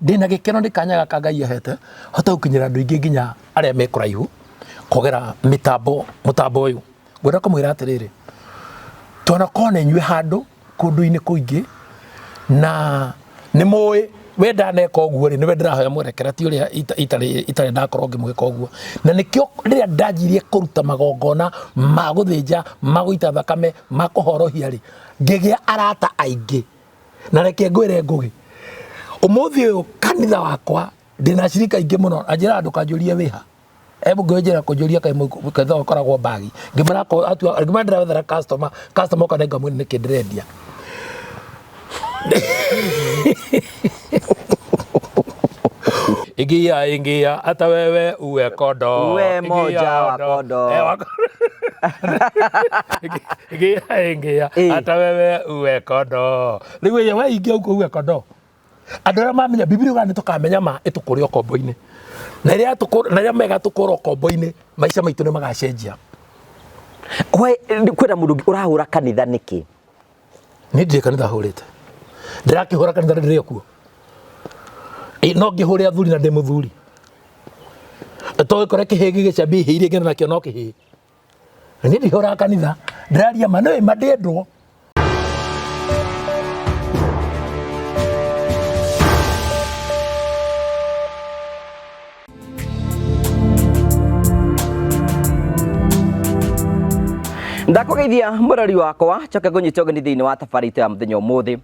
Ndĩna gĩkeno nĩ kanya gaka Ngai ahete hote gũkinyĩra andũ aingĩ nginya arĩa me kũraihu kũgera mĩtambo mũtambo ũyũ. Ngwenda kũmwĩra atĩrĩrĩ, twanakorwo na inyuĩ handũ kũndũ-inĩ kũingĩ na nĩ mũĩ we ndaneka ũguo rĩ nĩwe ndĩrahoya mwerekera ti ũrĩa itarĩ itarĩ ndakorwo ngĩmwĩka ũguo. Na nĩkĩo rĩrĩa ndanjirie kũruta magongona ma gũthĩnja, ma gũita thakame, ma kũhorohia rĩ, ngĩgĩa arata aingĩ. Na reke ngwĩre Ngũgĩ, ũmũthĩ ũyũ kanitha wakwa ndĩna acirika aingĩ mũno na njĩraga ndũkanjũrie wĩha. Hebu ngĩnjĩra kũnjũria kaĩ kanitha ũkoragwo mbagi. Ngĩmwĩra atua ngĩmwĩra ndĩrethera customer, customer oka nĩngamwĩra nĩkĩ ndĩrendia. Ingia ingia hata wewe uwe kondoo. Uwe moja wa kondoo. Eh, wa Ingia ingia hata wewe uwe kondoo. Rĩu we ingia huko uwe kondoo. Andũ arĩa mamenya Bibilia yugaga nĩ tũkamenya ma ĩtũkũre ũkombo-inĩ. Na rĩrĩa na rĩrĩa mega tũkũra ũkombo-inĩ maica maitũ nĩ magacenjia. Kwĩna mũndũ ũngĩ ũrahũra kanitha nĩkĩ? Niĩ ndirĩ kanitha hũrĩte. Ndĩrakĩhũra kanitha ndĩrĩ kuo. No ngĩhũre athuri na ndĩ mũthuri. Togĩkore kĩhĩĩ gĩgĩcambia ihĩĩ iria ingĩ nakĩo no kĩhĩĩ. Niĩ ndihũraga kanitha, ndĩraria ma nĩ ma ndĩendwo. Ndakũgeithia mũrori wakwa njoke ngũnyite ũgeni thĩinĩ wa tabarĩra itũ ya mũthenya ũmũthĩ.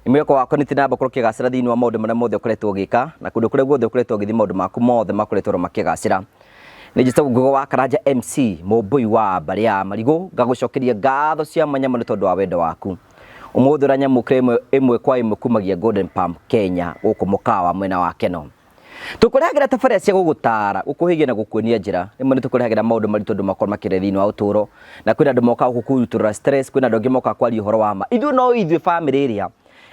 Nĩ mwĩhoko wakwa nĩ tinamba gũkorwo ũkĩgacĩra thĩinĩ wa maũndũ marĩa mothe ũkoretwo ũgĩka na kũndũ kũrĩa guothe ũkoretwo ũgĩthiĩ maũndũ maku mothe makoretwo makĩgacĩra. Nĩ njĩtagwo Ngũgĩ wa Karanja MC mũmbũi wa mbarĩ ya Marigũ ngagũcokeria ngatho cia mwanya mũno tondũ wa wendo waku. Ũmũthĩ ũranyamũkĩra ĩmwe ĩmwe kwa ĩmwe kumagia Golden Pump Kenya gũkũ mũkawa mwena wa Keno. Tũkũrehagĩra tabarĩra cia gũgũtaara, gũkũhĩgia na gũkuonia njĩra. Rĩmwe nĩ tũkũrehagĩra maũndũ maritũ andũ makorwo makĩrĩa thĩinĩ wa ũtũũro, na kwĩna andũ mokaga gũkũrutũrũra stress, kwĩna andũ angĩ mokaga kwaria ũhoro wa ma. Ithuĩ no ithuĩ bamĩrĩ ĩrĩa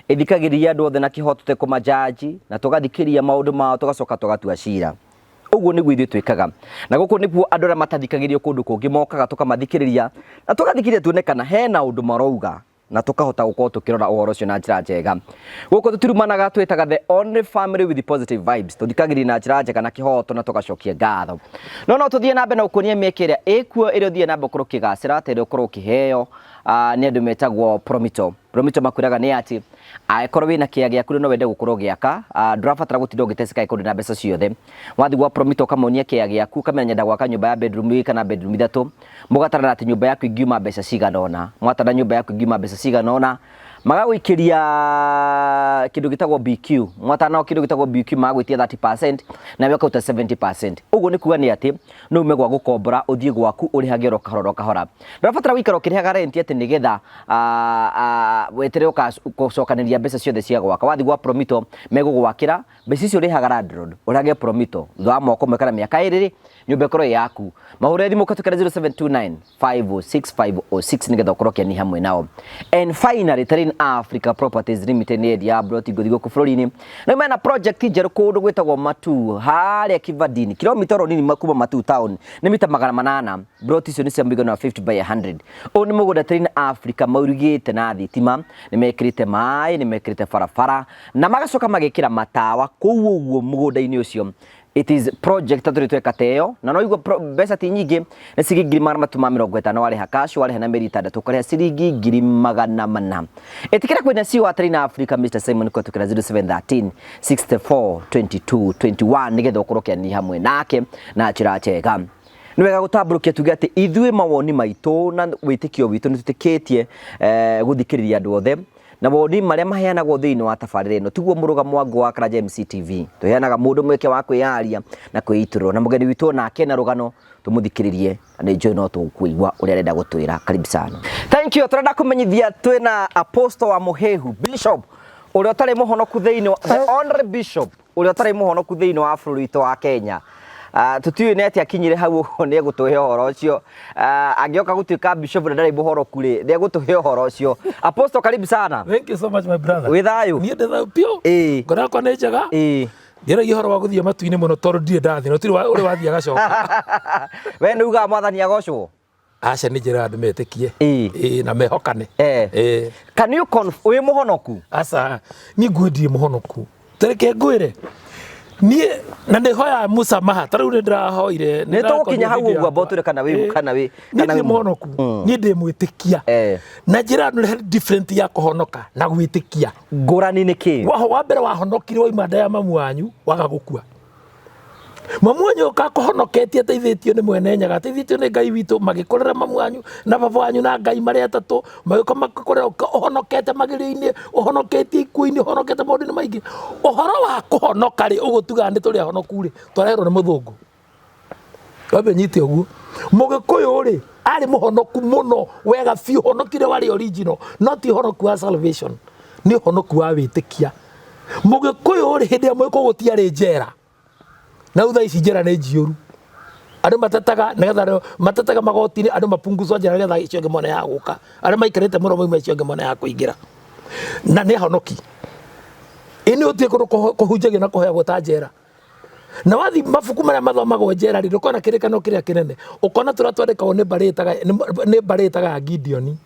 ĩthikagĩrĩria andũ othe na kĩhoto tũtekũmanjanji, na tũgathikĩrĩria maũndũ mao tũgacoka tũgatua cira. Ũguo nĩguo ithuĩ twĩkaga. Na gũkũ nĩkuo andũ arĩa matathikagĩrĩrio kũndũ kũngĩ mokaga tũkamathikĩrĩria, na tũgathikĩrĩria tuone kana hena ũndũ marauga. Na tũkahota gũkorwo tũkĩrora ũhoro ũcio na njĩra njega. Gũkũ tũtirumanaga, twĩtaga the only family with positive vibes. Tũthikagĩrĩria na njĩra njega na kĩhoto na tũgacokia ngatho. No no tũthiĩ na mbere na gũkuonia mĩeke ĩrĩa ĩkuo ĩrĩa ũthiĩ na mbere gũkorwo ũkĩgacĩra ta ĩrĩa ũkorwo ũkĩheo nĩ andũ metagwo Promito. Promito makwĩraga nĩ atĩ angĩkorwo wĩna kĩea gĩaku na no wende gũkorwo ũgĩaka, ndũrabatara gũtinda ũgĩteceka angĩkorwo ndũrĩ na mbeca ciothe. Wathiĩ gwa Promito ũkamonia kĩea gĩaku, ũkamenya nyenda gwaka nyũmba ya bedroom igĩrĩ kana bedroom ithatũ, mũgatarana atĩ nyũmba yaku ingiuma mbeca cigana ũna, mwatara nyũmba yaku ingiuma mbeca cigana ũna, magagũikĩria kĩndũ gĩtagwo BQ, mwatara kĩndũ gĩtagwo BQ magagwĩtia 30% nawe ũkaruta 70%. Ũguo nĩ kuga nĩ atĩ no ume gwa gũkombora ũthiĩ gwaku ũrĩhage oro kahora oro kahora. Ndũrabatara gũikara ũkĩrĩhaga rent atĩ nĩgetha weterere gũcokanĩrĩria mbeca ciothe cia gwaka. Wathiĩ gwa Promito megũgwakĩra mbeca icio ũrĩhaga landlord ũrĩhage Promito thutha wa mwaka ũmwe kana mĩaka ĩrĩ rĩ, nyũmba ĩkorwo ĩ yaku. Mahũrĩre thimũ kũhetũkĩra 0729 506 506 nĩgetha ũkorwo ũkĩania hamwe nao. And finally, Terrain Africa Properties Limited nĩ endia ploti ngũthi gũkũ bũrũri-inĩ. Na mena project njerũ kũndũ gwĩtagwo Matuu harĩa Kivandini, kilomita oro nini kuma Matuu town nĩ mita 800. Ploti icio nĩ cia mũigana wa 50 by 100. Ũyũ nĩ mũgũnda Terrain Africa maũrugĩte na thitima, nĩ mekĩrĩte maĩ, nĩ mekĩrĩte barabara na magacoka magekĩra matawa kũu ũguo mũgũnda-inĩ ũcio. It is project tũrĩ tweka ta ĩyo na no igua mbeca ti nyingĩ nĩ ciringi 350,000 warĩha cash warĩha na mĩeri 6 ũkarĩha ciringi 400,000. Ĩtĩkĩra kwĩna CEO wa Terrain Africa Mr Simon kũhetũkĩra 0713 64 22 21 nĩgetha ũkorwo ũkĩaranĩria hamwe nake na njĩra njega. Nĩ wega gũtambũrũkia tuge atĩ ithuĩ mawoni maitũ na wĩtĩkio witũ nĩ twĩtĩkĩtie gũthikĩrĩria andũ othe na woni marĩa maheanagwo thĩinĩ wa tabarĩra ĩno tiguo mũrũgamo wa Ngũgĩ wa Karanja MCTV. Tũheanaga mũndũ mweke wa kwĩyaria na kwĩitũrũra na mũgeni witũ onake na rũgano tũmũthikĩrĩrie na nĩ njũĩ no tũkũigua ũrĩa arenda gũtwĩra. Karibu sana. Thank you. Tũrenda kũmenyithia twĩna Apostle wa Mũhĩhu Bishop ũrĩa ũtarĩ mũhonoku thĩinĩ wa the only bishop ũrĩa ũtarĩ mũhonoku thĩinĩ wa bũrũri witũ wa Kenya. Tũtiũĩ nĩ atĩa akinyire hau ũguo nĩ egũtũhe ũhoro ũcio. Angĩoka gũtuĩka bishop na ndarĩ mũhonoku rĩ, nĩ egũtũhe ũhoro ũcio. Apostle, karibu sana. Thank you so much my brother. Wĩ thayũ? Niĩ ndĩ thayũ biũ. Ĩĩ. Ngoro yakwa nĩ njega. Ĩĩ. Ndiaragia ũhoro wa gũthiĩ matu-inĩ mũno tondũ ndirĩ ndathiĩ na gũtirĩ ũrĩ wathiĩ agacoka. We nĩ ugaga mwathani agocwo? Aca nĩ njĩra andũ metĩkie. Ĩĩ. Ĩĩ na mehokane. Eh. Ĩĩ. Can you conf wĩ mũhonoku? Aca, niĩ nguĩ ndirĩ mũhonoku. Tareke ngwĩre niĩ na nĩ hoyaga mũsamaha ta rĩu nĩ ndĩrahoire. Nĩ tũgũkinya hau ũguo, amba ũtwĩre kana wĩ kana wĩ niĩ kana ndĩ wĩ mũhonoku, niĩ ndĩ mwĩtĩkia. Na njĩra nĩ he different ya kũhonoka na gwĩtĩkia. Ngũrani nĩ kĩ? Waho wa mbere wahonokire wauma nda ya mamu wanyu waga gũkua. Mamu wanyu ũka kũhonoketie ateithĩtio nĩ mwene Nyaga, ateithĩtio nĩ Ngai witũ, magĩkũrera mamu wanyu na baba wanyu na Ngai marĩ atatũ, magĩũka magĩkũrera ũhonokete magerio-inĩ, ũhonoketie ikuũ-inĩ, ũhonokete maũndũ-inĩ maingĩ. Ũhoro wa kũhonoka rĩ, ũguo tugaga nĩ tũrĩ ahonoku rĩ, twareherwo nĩ mũthũngũ. Wambe ũnyite ũguo. Mũgĩkũyũ rĩ, arĩ mũhonoku mũno wega biũ, ũhonoki ũrĩa warĩ original, no ti ũhonoku wa salvation, nĩ ũhonoku wa wĩtĩkia. Mũgĩkũyũ rĩ, hĩndĩ ya mũgĩkũyũ gũtiarĩ njera. Na rĩu thaa ici njera nĩ njiyũru. Andũ matetaga nĩgetha matetaga magoti-inĩ, andũ mapunguzwo njera nĩgetha icio ingĩ mone ya gũka. Arĩa maikarĩte mũno mauma icio ingĩ mone ya kũingĩra. Na nĩ ahonoki. Ĩ nĩ ũthiĩ kũndũ kũhunjagio na kũhoyagwo ta njera. Na wathiĩ mabuku marĩa mathomagwo njera rĩ, ndũkona kĩrĩkanĩro kĩrĩa kĩnene. Ũkona tũrĩa twandĩkagwo nĩ mbarĩ ĩtaga nĩ mbarĩ ĩtaga ya Gideoni.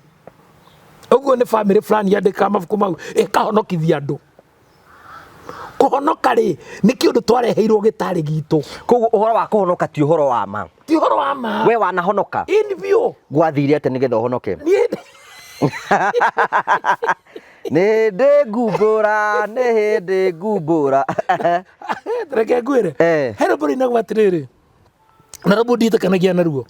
Ũguo nĩ bamĩrĩ fulani yandĩkaga mabuku mau ĩkahonokithia andũ. Kũhonoka rĩ, nĩ kĩũndũ twareheirwo gĩtarĩ gitũ. Koguo ũhoro wa kũhonoka ti ũhoro wa ma. Ti ũhoro wa ma. We wanahonoka? Ĩni biũ. Gwathire atĩa nĩgetha ũhonoke? Niĩ Nĩ hĩndĩ ngumbũra, nĩ hĩndĩ ngumbũra. Reke ngwĩre. He rwĩmbo rũinagwo atĩrĩrĩ, na rwĩmbo ndiĩtĩkanagia naruo.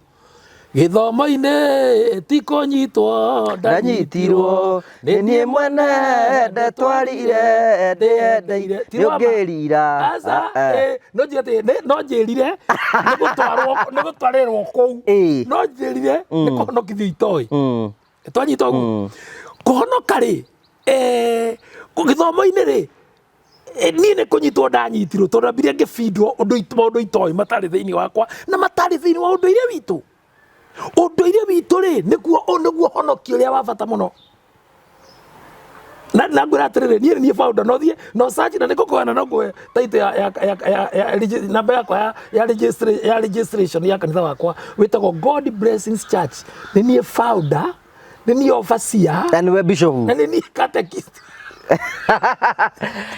Gĩthomo-inĩ ti kũnyitwo ndanyitirwo, nĩ niĩ mwene ndetwarire ndĩyendeire, Ti wa ma. nĩũngĩrira. Aca, no njuge atĩ no njĩrire nĩ gũtwarwo nĩ gũtwarĩrwo kũu. No njĩrire nĩ kũhonokithio itoĩ. Twanyita ũguo. Kũhonoka rĩ, gĩthomo-inĩ rĩ, niĩ nĩ kũnyitwo ndanyitirwo tondũ ndambire ngĩbindwo ũndũ maũndũ itoĩ matarĩ thĩinĩ wakwa na matarĩ thĩinĩ wa ũndũire witũ. Ũndũire witũ rĩ, nĩguo nĩguo ũhonokio ũrĩa wa bata mũno. Na na ngwĩra atĩrĩrĩ, niĩ nĩ niĩ founder, no thiĩ no search na nĩngũkũhe na no ngũhe title ya namba yakwa ya registration ya kanitha wakwa wĩtagwo God Blessings Church. Nĩ niĩ founder, nĩ niĩ overseer, Na nĩwe bishop. Na nĩ niĩ catechist.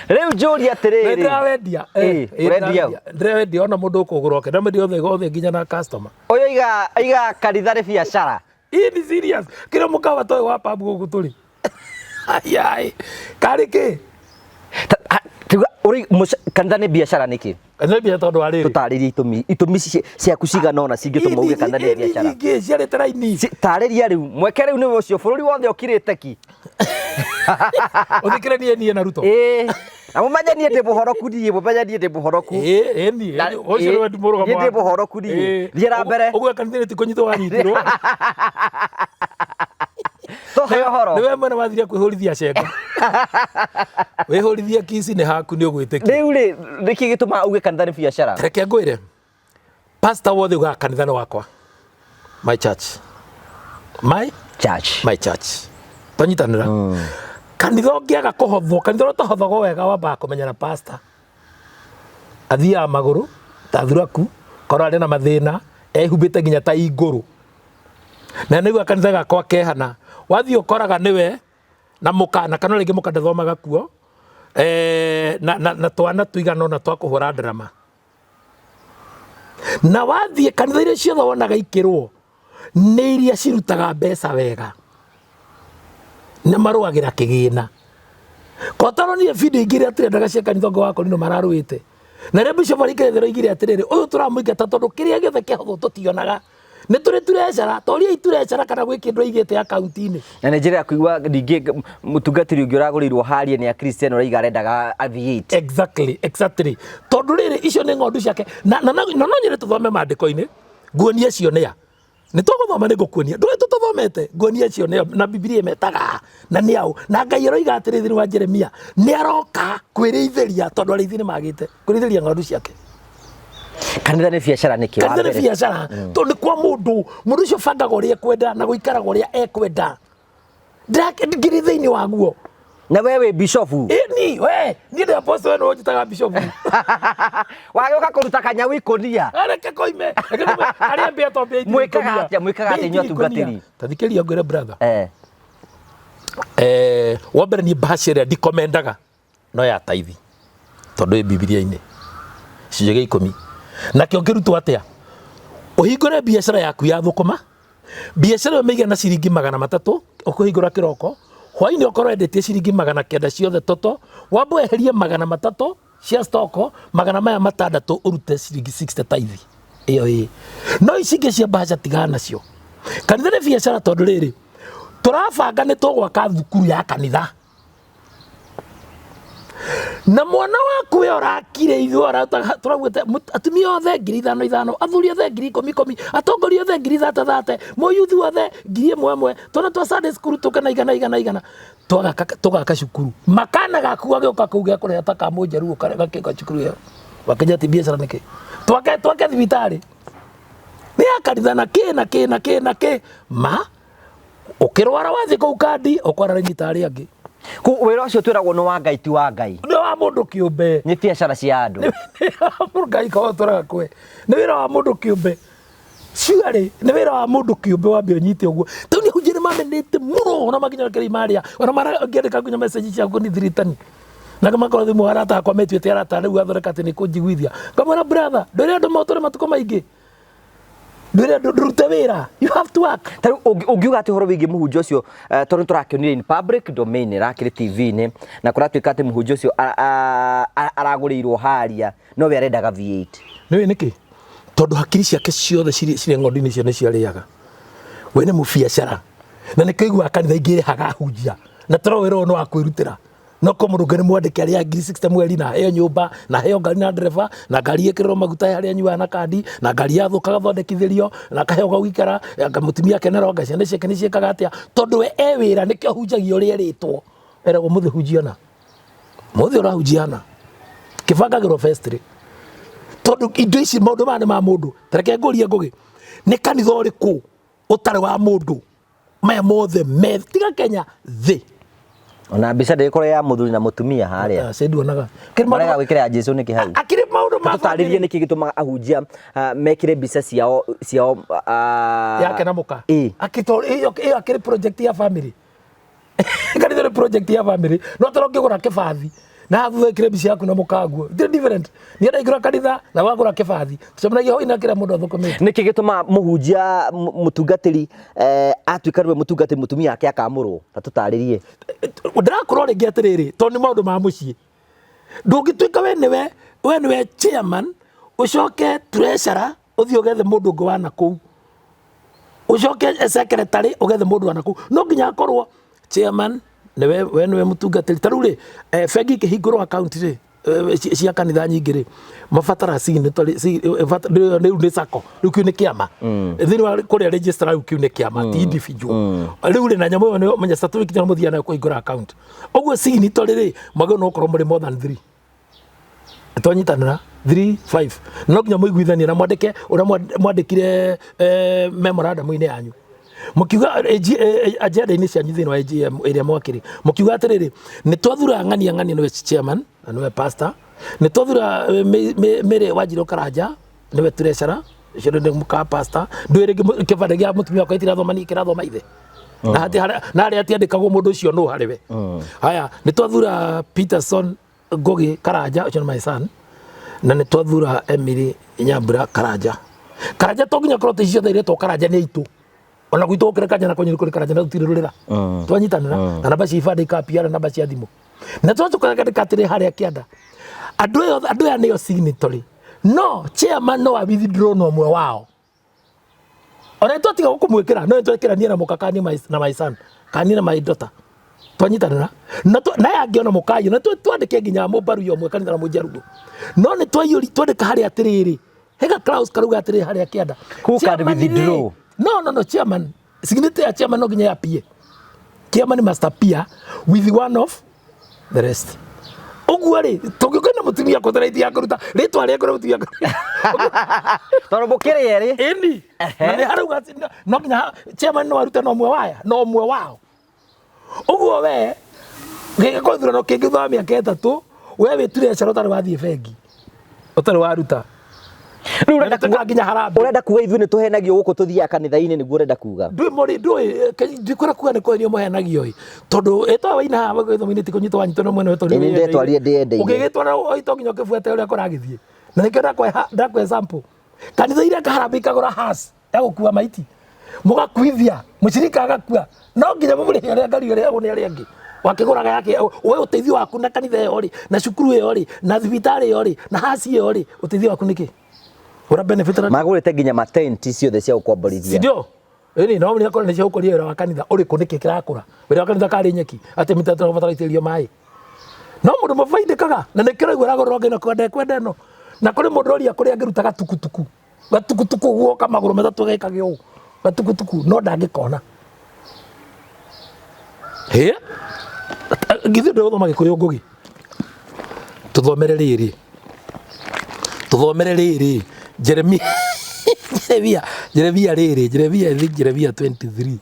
Rĩu njũrie atĩrĩrĩ. Ndĩrawendia. Ũrendia ũ? Ndĩrawendia ona mũndũ ũkũgũra oke. Ndĩramendia othe othe nginya na customer. Ũyũ aiga kanitha nĩ biacara. Ĩ ni serious. Kĩrĩa mũkawa toĩ wa pub gũkũ tũrĩ. Ayai. Karĩ kĩ? Tuga ũrĩ kanitha nĩ biacara nĩkĩ? Kanitha nĩ biacara tondũ wa rĩrĩ. Tũtarĩrie itũmi ciaku cigana ũna cingĩtũma uge kanitha nĩ biacara. Nyingĩ ciarĩte raini. Tarĩria rĩu mweke rĩu nĩwe ũcio bũrũri wothe ũkirĩte ki. Ũthikĩrĩrie niĩ na Ruto. Ĩĩ. Na mũmenye niĩ ndĩ mũhoroku niĩ, mũmenye niĩ ndĩ mũhoroku. Ĩĩ, ĩĩ niĩ. Na- Ũcio ĩĩ, nĩwe mũrũgamo niĩ ndĩ waku. mũhoroku niĩ. Ĩĩ. Thiĩ na mbere. Ũguo kanitha-inĩ ti kũnyitwo wanyitirwo. Tũhe ũhoro. Nĩwe mwene wathire kwĩhũrithia cenga. Wĩhũrithie kici nĩ haku nĩ ũgwĩtĩkia. Rĩu rĩ, nĩkĩ gĩtũmaga uge kanitha nĩ biacara? Reke ngwĩre. Pastor wothe ugaga kanitha nĩ wakwa. My church. My church. My church. Twanyitanĩra. Kanitha ũngĩaga kũhothwo, kanitha ũrĩa ũtahothagwo wega wambaga kũmenya na pastor. Athiaga magũrũ ta thuraku, korwo arĩ na mathĩna, ehumbĩte nginya ta ingũrũ. Na nĩguo kanitha gakwa kehana. Wathiĩ ũkoraga nĩwe na mũkana, kana rĩngĩ mũka ndathomaga kuo, na twana tũigana ũna twa kũhũra ndarama. Na wathiĩ kanitha iria ciothe wonaga ikĩrwo nĩ iria cirutaga mbeca wega, nĩ marũagĩra kĩgĩna. Kotaronire video ingĩ iria tũrendaga cia kanitha ũngĩ wa Korino mararũĩte. Na rĩrĩa bishop araikara thĩ oigire atĩrĩrĩ, ũyũ tũramũingata tondũ kĩrĩa gĩothe kĩahũthwo tũtionaga. Nĩ tũrĩ turecara, toriai turecara kana gwĩ kĩndũ aigĩte akaunti-inĩ. Na nĩ njĩra ya kũigua ningĩ mũtungatĩri ũngĩ ũragũrĩirwo haria nĩ Akristiano ũraiga arendaga a V8. Exactly, exactly. Tondũ rĩrĩ icio nĩ ng'ondu ciake. Na no nyende tũthome maandĩko-inĩ, nguonie cio nĩa. Nĩ tũgũthoma nĩ ngũkuonia. Ndũĩ tũtathomete, nguonie cio nĩa na Bibilia ĩmetaga na nĩ aũ. Na Ngai aroiga atĩrĩ thĩinĩ wa Jeremia, nĩ aroka kwĩrĩithĩria tondũ arĩithi nĩ magĩte, kwĩrĩithĩria ng'ondu ciake. Kanitha nĩ biacara nĩkĩ? Kanitha nĩ biacara tondũ nĩ kwa mũndũ, mũndũ ũcio bangaga ũrĩa ekwenda na gũikaraga ũrĩa ekwenda. Ngĩrĩ thĩinĩ waguo. Na we wĩ bishofu? Ĩni, we, niĩ ndĩ apostle, we nĩwe ũnjĩtaga bishofu. Wagĩũka kũruta kanyau ikũnia. Reke koime. Reke koime. Arĩa mbĩa to mbĩa itirĩ Mwĩkaga ikũnia. atĩa? Mwĩkaga atĩa Mbĩa inyuĩ itirĩ ikũnia. atungatĩri? Ta thikĩrĩria ngwĩre brother. Wa mbere niĩ mbahaca ĩrĩa ndikomendaga no ya taithi. Tondũ ĩ Bibilia-inĩ gĩcunjĩ gĩa ikũmi. Nakĩo kĩrutwo atĩa? Ũhingũre biacara yaku ya thũkũma, biacara ĩyo mĩigana ciringi 300, ũkũhingũra kĩroko, hwainĩ ũkorwo endetie ciringi 900 ciothe toto, wambe weherie 300 cia stoko, magana maya matandatũ ũrute ciringi 60 tithe ĩyo ĩ. No ici ingĩ cia mbaca tigana nacio. Kanitha nĩ biacara tondũ rĩrĩ, tũrabanga nĩ tũgwaka thukuru ya kanitha. Na mwana waku we ũrakire ithuĩ tũraugĩte atumia othe 5000 ithano, athuri othe 10,000 ikũmi, atongoria othe ngiri thate thate, mũyuthi wothe 1000 ĩmwe, twana twa Sunday school tũke na igana igana igana, tũgaka cukuru. Makana gaku gagĩũka kũu gekũrĩha ta ka mũnjaruo karĩa gakĩũka cukuru ĩyo. Wakĩnya ti biacara nĩkĩ? Twake twake thibitarĩ. Nĩ ya kanitha na kĩ na kĩ na kĩ na kĩ. Ma ũkĩrwara wathiĩ kũu kandi ũkwara raini ta arĩa angĩ. Kũ wĩra ũcio twĩragwo nĩ wa Ngai ti wa Ngai. Nĩ wa mũndũ kĩũmbe. Nĩ biacara cia andũ. Ngai korwo tũraga kwe. Nĩ wĩra wa mũndũ kĩũmbe. Surely nĩ wĩra wa mũndũ kĩũmbe wambe ũnyite ũguo. Tondũ nĩ ahunjia nĩ mamenete mũno ona makinya kĩrĩa marĩa. Ona mangĩandĩka nginya message cia kũnithiritani. Na makorwo thimũ arata akwa metuĩte arata rĩu athondeka atĩ nĩ kũnjiguithia. Ngamwĩra brother, ndwĩre andũ motũre matukũ maingĩ. Ndwĩre andũ ndũrute wĩra. You have to work. Ta rĩu ũngiuga atĩ ũhoro wĩgiĩ mũhunjia ũcio tondũ tũrakĩonire in public domain ĩrakĩrĩ TV-inĩ na kũratuĩka atĩ mũhunjia ũcio aragũrĩirwo haria no we arendaga V8. Nĩũĩ nĩkĩ? Tondũ hakiri ciake ciothe cirĩ ng'ondu-inĩ icio nĩcio arĩaga. We nĩ mũbiacara. Na nĩkĩo ũiguaga kanitha ingĩ ĩrĩhaga ahunjia. Na toro wĩra ũyũ nĩ wa kwĩrutĩra. No korwo mũndũ ũngĩ nĩ mwandĩke arĩhaga 60,000 mweri na aheo nyũmba na aheo ngari na ndereba na ngari ĩkĩrĩrwo maguta harĩa anyuaga na kandi na ngari yathũka agathondekithĩrio na akaheo gwa gũikara anga mũtumia akenerwo anga ciana ciake nĩ ciĩkaga atĩa tondũ we e wĩra nĩkĩo ahunjagia ũrĩa erĩtwo. Eragwo mũthĩ hunjia na. Mũthĩ ũrahunjia na. Kĩbangagĩrwo vestry. Tondũ indo ici maũndũ maya nĩ ma mũndũ. Ta reke ngũrie Ngũgĩ, nĩ kanitha ũrĩkũ ũtarĩ wa mũndũ? Maya mothe me tiga Kenya thĩ. Ona mbica ndĩgĩkorwo ya mũthuri na mũtumia harĩa. Ah, nduonaga. Marega gwĩkĩra ya Jesu nĩkĩ hau? Akĩrĩ maũndũ ma Tũtarĩrie nĩkĩ gĩtũmaga ahunjia mekĩre mbica ciao ciao yake na mũka. Akĩto ĩyo akĩrĩ project ya family. Kanitha nĩ project ya family. No toro ngĩgũra kĩbathi na thutha ĩkĩre mbica yaku na mũkaguo. Itirĩ different. Niĩ ndaingĩra kanitha na wagũra kĩbathi. Tũcemanagia hwaĩ-inĩ na kĩrĩa mũndũ athũkũmĩte. Nĩkĩ gĩtũmaga mũhunjia mũtungatĩri atuĩka nĩwe mũtungatĩri mũtumia wake akamũrwo? Ta tũtarĩrie. Ndĩrakwĩra o rĩngĩ atĩrĩrĩ, tondũ nĩ maũndũ ma mũciĩ. Ndũngĩtuĩka we nĩwe we nĩwe chairman ũcoke treasurer ũthiĩ ũgethe mũndũ ũngĩ wa nakũu. Ũcoke secretary ũgethe mũndũ wa nakũu. No nginya akorwo chairman nĩwe we nĩwe mũtungatĩri. Ta rĩu rĩ, bengi ĩkĩhingũrwo account rĩ, cia kanitha nyingĩ rĩ, mabataraga signatory, rĩu nĩ sacco, rĩu kĩu nĩ kĩama. Thĩinĩ wa kũrĩa registrar rĩu kĩu nĩ kĩama, ti individual. Rĩu rĩ, na nyamũ ĩyo nĩyo menya certificate nĩyo mũthiaga nayo kũhingũra account. Ũguo signatory rĩ, mwagĩrĩirwo nĩ gũkorwo mũrĩ more than three. Twanyitanĩra 3 5 no nginya mũiguithanie na mwandĩke ũrĩa mwandĩkire memorandum-inĩ yanyu. Mũkiuga agenda-inĩ cianyu thĩinĩ wa AGM ĩrĩa mwakĩrĩ, mũkiuga atĩrĩrĩ, nĩ twathura ng'ania ng'ania nĩwe chairman na nĩwe pastor, nĩ twathura Mary Wanjirũ Karanja nĩwe treasurer, ũcio nĩ mũka pastor, ndũĩ rĩngĩ kĩbandĩ gĩa mũtumia wakwa gĩtirathoma niĩ kĩrathoma ithe. Na hatirĩ harĩa, na harĩa hatiandĩkagwo mũndũ ũcio nũ harĩ we. Haya, nĩ twathura Peterson Ngugi Karanja ũcio nĩ my son na nĩ twathura Emily Nyambura Karanja. Karanja to nginya korwo ici ciothe iretwo Karanja nĩ aitũ. Ona gwitũ gũkĩrĩ Karanja na kwanyu kũrĩ Karanja na tũtirĩ rũrĩra. Twanyitanĩra na namba cia ibandĩ ikapiara namba cia thimũ. Na twacoka gakandĩka atĩrĩ harĩa kĩanda. Andũ aya andũ aya nĩo signatory. No chairman no a withdraw na ũmwe wao. Ona twatiga gũkũmwĩkĩra no twekĩra niĩ na mũka kana na my son kana niĩ na my daughter. Twanyitanĩra na na aya angĩ ona mũkaiyũ na twandĩke nginya mũmbaruya ũmwe kanitha na mũnjaruo. No nĩ twaiyũri twandĩka harĩa atĩrĩrĩ hega clause karauga atĩrĩrĩ harĩa kĩanda. Who can Chairman rĩ, withdraw? No, no, no, chairman. Signature ya chairman no nginya ya PA. Chairman must appear with one of the rest. Ũguo rĩ, tũngĩũka na mũtumia kũthara ya kũruta rĩtwa rĩakwa na mũtumia Tondũ mũkĩrĩ erĩ. Ĩni. Na nĩ harauga atĩ no nginya chairman no arute na ũmwe waya, na ũmwe wao. Ũguo we gĩgĩkorwo gĩthurano kĩngĩ thutha wa mĩaka 3, we wĩ treasurer ũtarĩ wathiĩ bengi, ũtarĩ waruta. Rĩu ũrenda Na nĩ nginya harambee. Ũrenda kuga ithuĩ nĩ tũhenagio gũkũ tũthiaga kanitha-inĩ nĩguo ũrenda kuga? Ndũĩ mũrĩ ndũĩ ndikwĩra kuga nĩ kwenio mũhenagio ĩ, tondũ ĩtoĩ waina haha gĩthomo-inĩ ti kũnyitwo wanyitwo nĩ mwene tondũ Ĩ, nĩ ndetwarire ndĩyendeire. Ũngĩgĩtwara ito nginya ũkĩbuate ũrĩa kũragĩthiĩ. Na nĩkĩo ndakũhe sample. Kanitha iria kaharambee ikagũra hearse ya gũkua maiti, mũgakuithia mũcirika agakua, no nginya mũmũrĩhe ũrĩa ngari ũrĩa nĩ arĩa angĩ wakĩgũraga yake. We ũteithio waku na kanitha ĩyo rĩ, na cukuru ĩyo rĩ, na thibitarĩ ĩyo rĩ, na hearse ĩyo rĩ, ũteithio waku nĩkĩ ũra benefit na Magũrĩte nginya matenti ciothe cia gũkomborithia. Sindio? Ĩni no nĩ akorwo nĩ cia gũkũria wĩra wa kanitha ũrĩkũ, nĩkĩ kĩrakũra wĩra wa kanitha karĩ nyeki atĩ mĩtatũ no itĩrĩrio maĩ, no mũndũ mabaindĩkaga na nĩkĩo raigua aragũrĩrwo ngĩno kwenda kwenda ĩno, na kũrĩ mũndũ oria kũrĩa angĩruta gatukutuku gatukutuku ũguo kamagũrũ matatũ gekage ũũ gatukutuku, no ndangĩkona. Hĩ, githĩ ndũgũthoma Gĩkũyũ? Ngũgĩ, tũthomere rĩrĩ, tũthomere rĩrĩ, Jeremia, Jeremia, Jeremia rĩrĩ, Jeremia, I think Jeremia 23.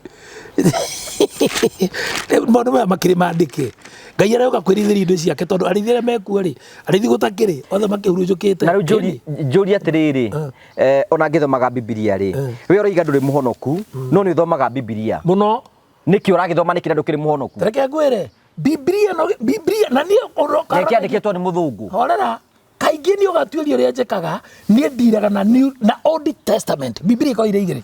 Rĩu maũndũ maya makĩrĩ mandĩke. Ngai aroka kwĩrithĩria indo ciake, tondũ arĩithi arĩa mekuo rĩ, arĩithi gũtakĩrĩ othe makĩhurunjũkĩte. Na rĩu njũrie atĩrĩrĩ, ona ngĩthomaga Bibilia rĩ, we ũroiga ndũrĩ mũhonoku, no nĩ ũthomaga Bibilia. Mũno. Nĩkĩ ũragĩthoma nĩkĩ na ndũkĩrĩ mũhonoku? Reke ngwĩre, Bibilia no Bibilia na niĩ ũroka Na ĩkĩandĩkĩtwo nĩ mũthũngũ. Horera. Kaingĩ niĩ ũgatuĩria ũrĩa njĩkaga, niĩ ndiraga na New na Old Testament. Bibilia ĩkoragwo irĩ igĩrĩ,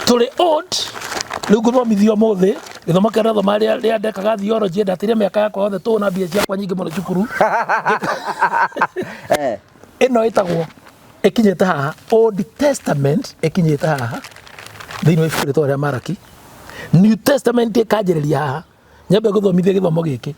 tũrĩ Old. Rĩu ngũthomithio ũmũthĩ gĩthomo kĩrĩa ndathoma rĩrĩa ndekaga theology, ndatĩire mĩaka yakwa yothe tũũ na mbia ciakwa nyingĩ mũno cukuru. Ĩno ĩtagwo ĩkinyĩte haha, Old Testament ĩkinyĩte haha thĩinĩ wa ibuku rĩtwa rĩa Maraki, New Testament ĩkanjĩrĩria haha. Nyambe gũthomithia gĩthomo gĩkĩ,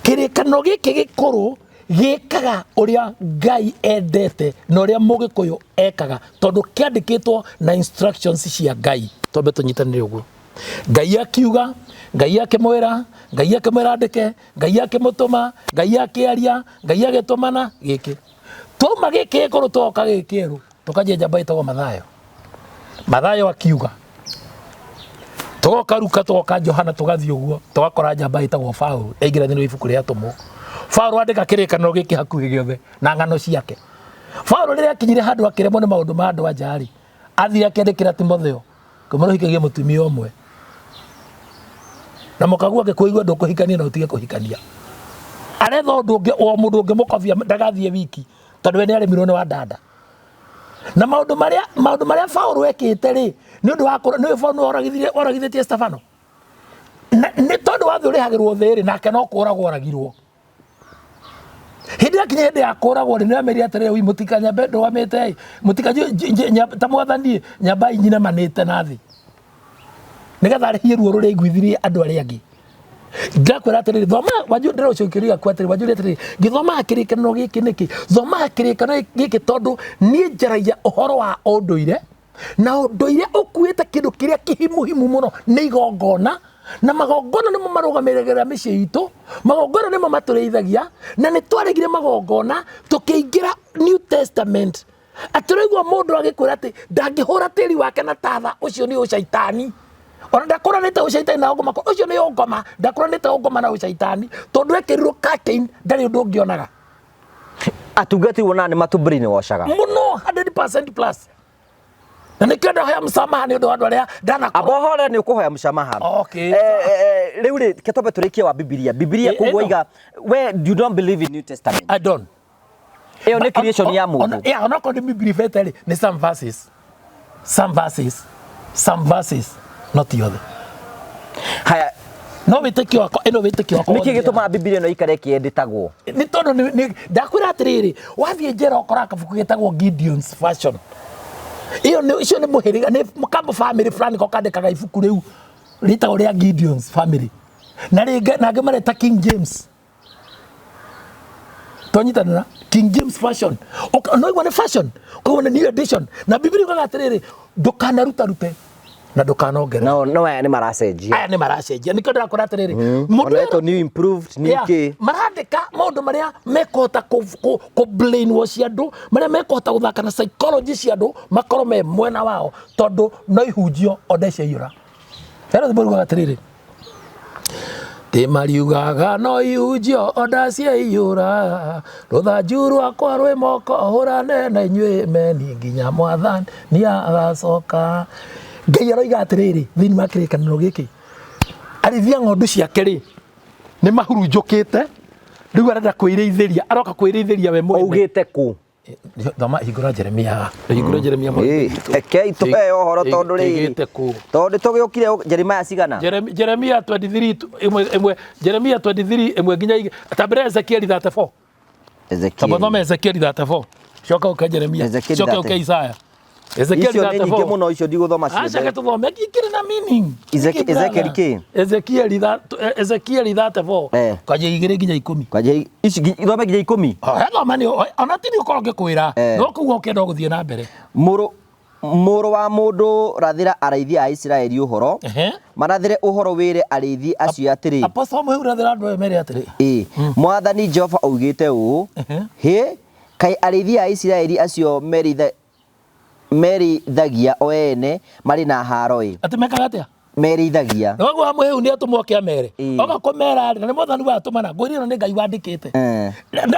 kĩrĩkanĩro gĩkĩ gĩkũrũ gĩkaga ũrĩa Ngai endete na ũrĩa Mũgĩkũyũ ekaga, tondũ kĩandĩkĩtwo na instructions cia Ngai. Twambe tũnyitanĩre ũguo. Ngai akiuga, Ngai akĩmwĩra, Ngai akĩmwĩra andĩke, Ngai akĩmũtũma, Ngai akĩaria, Ngai agĩtũmana gĩkĩ. Twauma gĩkĩ gĩkũrũ twoka gĩkĩ kĩerũ, tũkanjia njamba ĩtagwo Mathayo. Mathayo akiuga, tũgoka Luka, tũgoka Johana, tũgathiĩ ũguo tũgakora njamba ĩtagwo Paũlũ yaingĩra thĩinĩ wa ibuku rĩa Atũmwo. Paũlũ andĩka kĩrĩkanĩro gĩkĩ hakuhĩ gĩothe na ng'ano ciake. Paũlũ rĩrĩa akinyire handũ akĩremwo nĩ maũndũ ma andũ a nja rĩ, athire akĩandĩkĩra Timotheo kũmũra ũhikagie mũtumia ũmwe na mũkaguo angĩkũigua ndũkũhikania na ũtige kũhikania. Aretha ũndũ ũngĩ o mũndũ ũngĩmũkobia ndagathiĩ wiki, tondũ we nĩ aremirwo nĩ wandanda na maũndũ marĩa Paũlũ ekĩte rĩ, nĩ ũndũ wa nĩ Paũlũ nĩwe oragithĩtie Stefano. Na nĩ tondũ wa thĩ ũrĩhagĩrwo thĩ rĩ, nake no kũragwo oragirwo. Hĩndĩ yakinya hĩndĩ ya kũragwo rĩ, nĩamerire atĩrĩrĩ, "Ui, mũtikanyambe ndũgamĩte ĩ, mũtika ta mwathani nyambai nyinamanĩte na thĩ," nĩgetha arĩhie ruo rũrĩa aiguithirie andũ arĩa angĩ. Ndakwĩra atĩrĩrĩ, thoma wanju, ndĩrocokeria aku atĩrĩrĩ, wanjũria atĩrĩrĩ, ngĩthomaga kĩrĩkanĩro gĩkĩ nĩkĩ? Thomaga kĩrĩkanĩro gĩkĩ tondũ niĩ njaragia ũhoro wa ũndũire, na ũndũire ũkuĩte kĩndũ kĩrĩa kĩhimuhimu mũno nĩ igongona, na magongona nĩmo marũgamĩrĩra mĩciĩ itũ, magongona nĩmo matũrĩithagia, na nĩ twaregire magongona tũkĩingĩra New Testament. Atĩ ũraigua mũndũ agĩkwĩra atĩ ndangĩhũra tĩri wake na tatha, ũcio nĩ ũcaitani. Ona ndakũranĩte ũcaitani na ũngoma, ũcio nĩ ũngoma, ndakũranĩte ũngoma na ũcaitani, tondũ ekĩrirwo curtain ndarĩ ũndũ ũngĩonaga. Atungati wonaga nĩ matũ brainwashaga. Mũno, 100% plus, na nĩkĩo ndahoya msamaha nĩ ũndũ wa andũ arĩa ndanakorwo. Amba ũhore, nĩ ũkũhoya msamaha. Okay. Rĩu rĩ, ke twambe tũrĩkie wa Bibilia. Bibilia koguo ĩno. iga we you don't believe in New Testament. I don't. Ĩyo nĩ creation ya mũndũ. Yeah, onakorwo nĩ believete rĩ, nĩ some verses, some verses, some verses, not yothe. Haya. No wĩtĩkio wakwa, ĩno wĩtĩkio wakwa. Nĩkĩ gĩtũmaga Bibilia ĩno ĩikare ĩkĩendetagwo? Nĩ tondũ ndakwĩra atĩrĩrĩ, wathiĩ njera ũkoraga kabuku getagwo Gideon's Version. Ĩyo nĩ icio nĩ mũhĩrĩga, nĩ kambo family fulani ko kandĩkaga ibuku rĩu rĩtagwo rĩa Gideon's family, na rĩngĩ nangĩ mareta King James. Twanyitanĩra King James Version. No igua nĩ version, koguo nĩ new edition, na Bibilia yugaga atĩrĩrĩ, ndũkanarutarute na ndũkanongerere. No aya nĩ maracenjia. Aya nĩ maracenjia, nĩkĩo ndĩrakwĩra atĩrĩrĩ, mũndũ Ona ĩtwo new improved, new kĩ. Marandĩka maũndũ marĩa mekũhota kũ brainwash andũ, marĩa mekũhota gũthaka na psychology cia andũ makorwo me mwena wao, tondũ no ihunjio onde ciaiyũra. Hena rwĩmbo rugaga atĩrĩrĩ, Tĩ mariugaga no ihunjio onda ciaiyũra, rũthanju rwakwa rwĩ moko hũrane na inyuĩ meni nginya mwathani agacoka. Ngai aroiga atĩrĩrĩ thĩinĩ wa kĩrĩkanĩro gĩkĩ, arĩithia ng'ondu ciake rĩ nĩ mahurunjũkĩte, rĩu arenda kwĩrĩithĩria, aroka kwĩrĩithĩria we mwene. Augĩte kũ? Thoma hingũra Jeremia, hingũra Jeremia. Rekei tũheo ũhoro tondũ rĩrĩ Ĩgĩte kũ? Tondũ tũgĩũkire Jeremiah cigana? Jeremia 23 ĩmwe ĩmwe, Jeremia 23 ĩmwe nginya igĩ, tambĩra Ezekieli 34. Ezekiel. Tamba thome Ezekieli 34. Coka ũke Jeremia. Ezekieli Coka 34. ũke Isaya. Ezekieli Icio nĩ nyingĩ 34. mũno, icio ndigũthoma Aca ciothe. tũthome ikĩrĩ na meaning. Ezekiel kĩ? Ezekieli 34. Eh. Kwanjia igĩrĩ nginya ikũmi. Kwanja ici thome nginya 10. He thoma nĩ ona ti nĩ ũkorwo ngĩkwĩra. Eh. No kũu ũkĩenda gũthiĩ na mbere. Mũrũ wa mũndũ, rathĩra arĩithi a Isiraeli ũhoro. Ehe. Marathĩre ũhoro wĩre arĩithi acio atĩrĩ. Apostle Mũhĩu, rathĩra andũ aya mere atĩrĩ. Ĩ, Mwathani Jehova oigĩte ũũ, Ehe. Hĩ, kaĩ arĩithi a Isiraeli acio merĩithagia o ene marĩ na haaro-ĩ! Atĩ mekaga atĩa? Merĩithagia. Noguo wa Mũhĩu nĩ atũmwo oke amere. Ĩ. Oka kũmera rĩ, na nĩ Mwathani watũmana, ngwĩrire ĩno nĩ Ngai wandĩkĩte. Eh.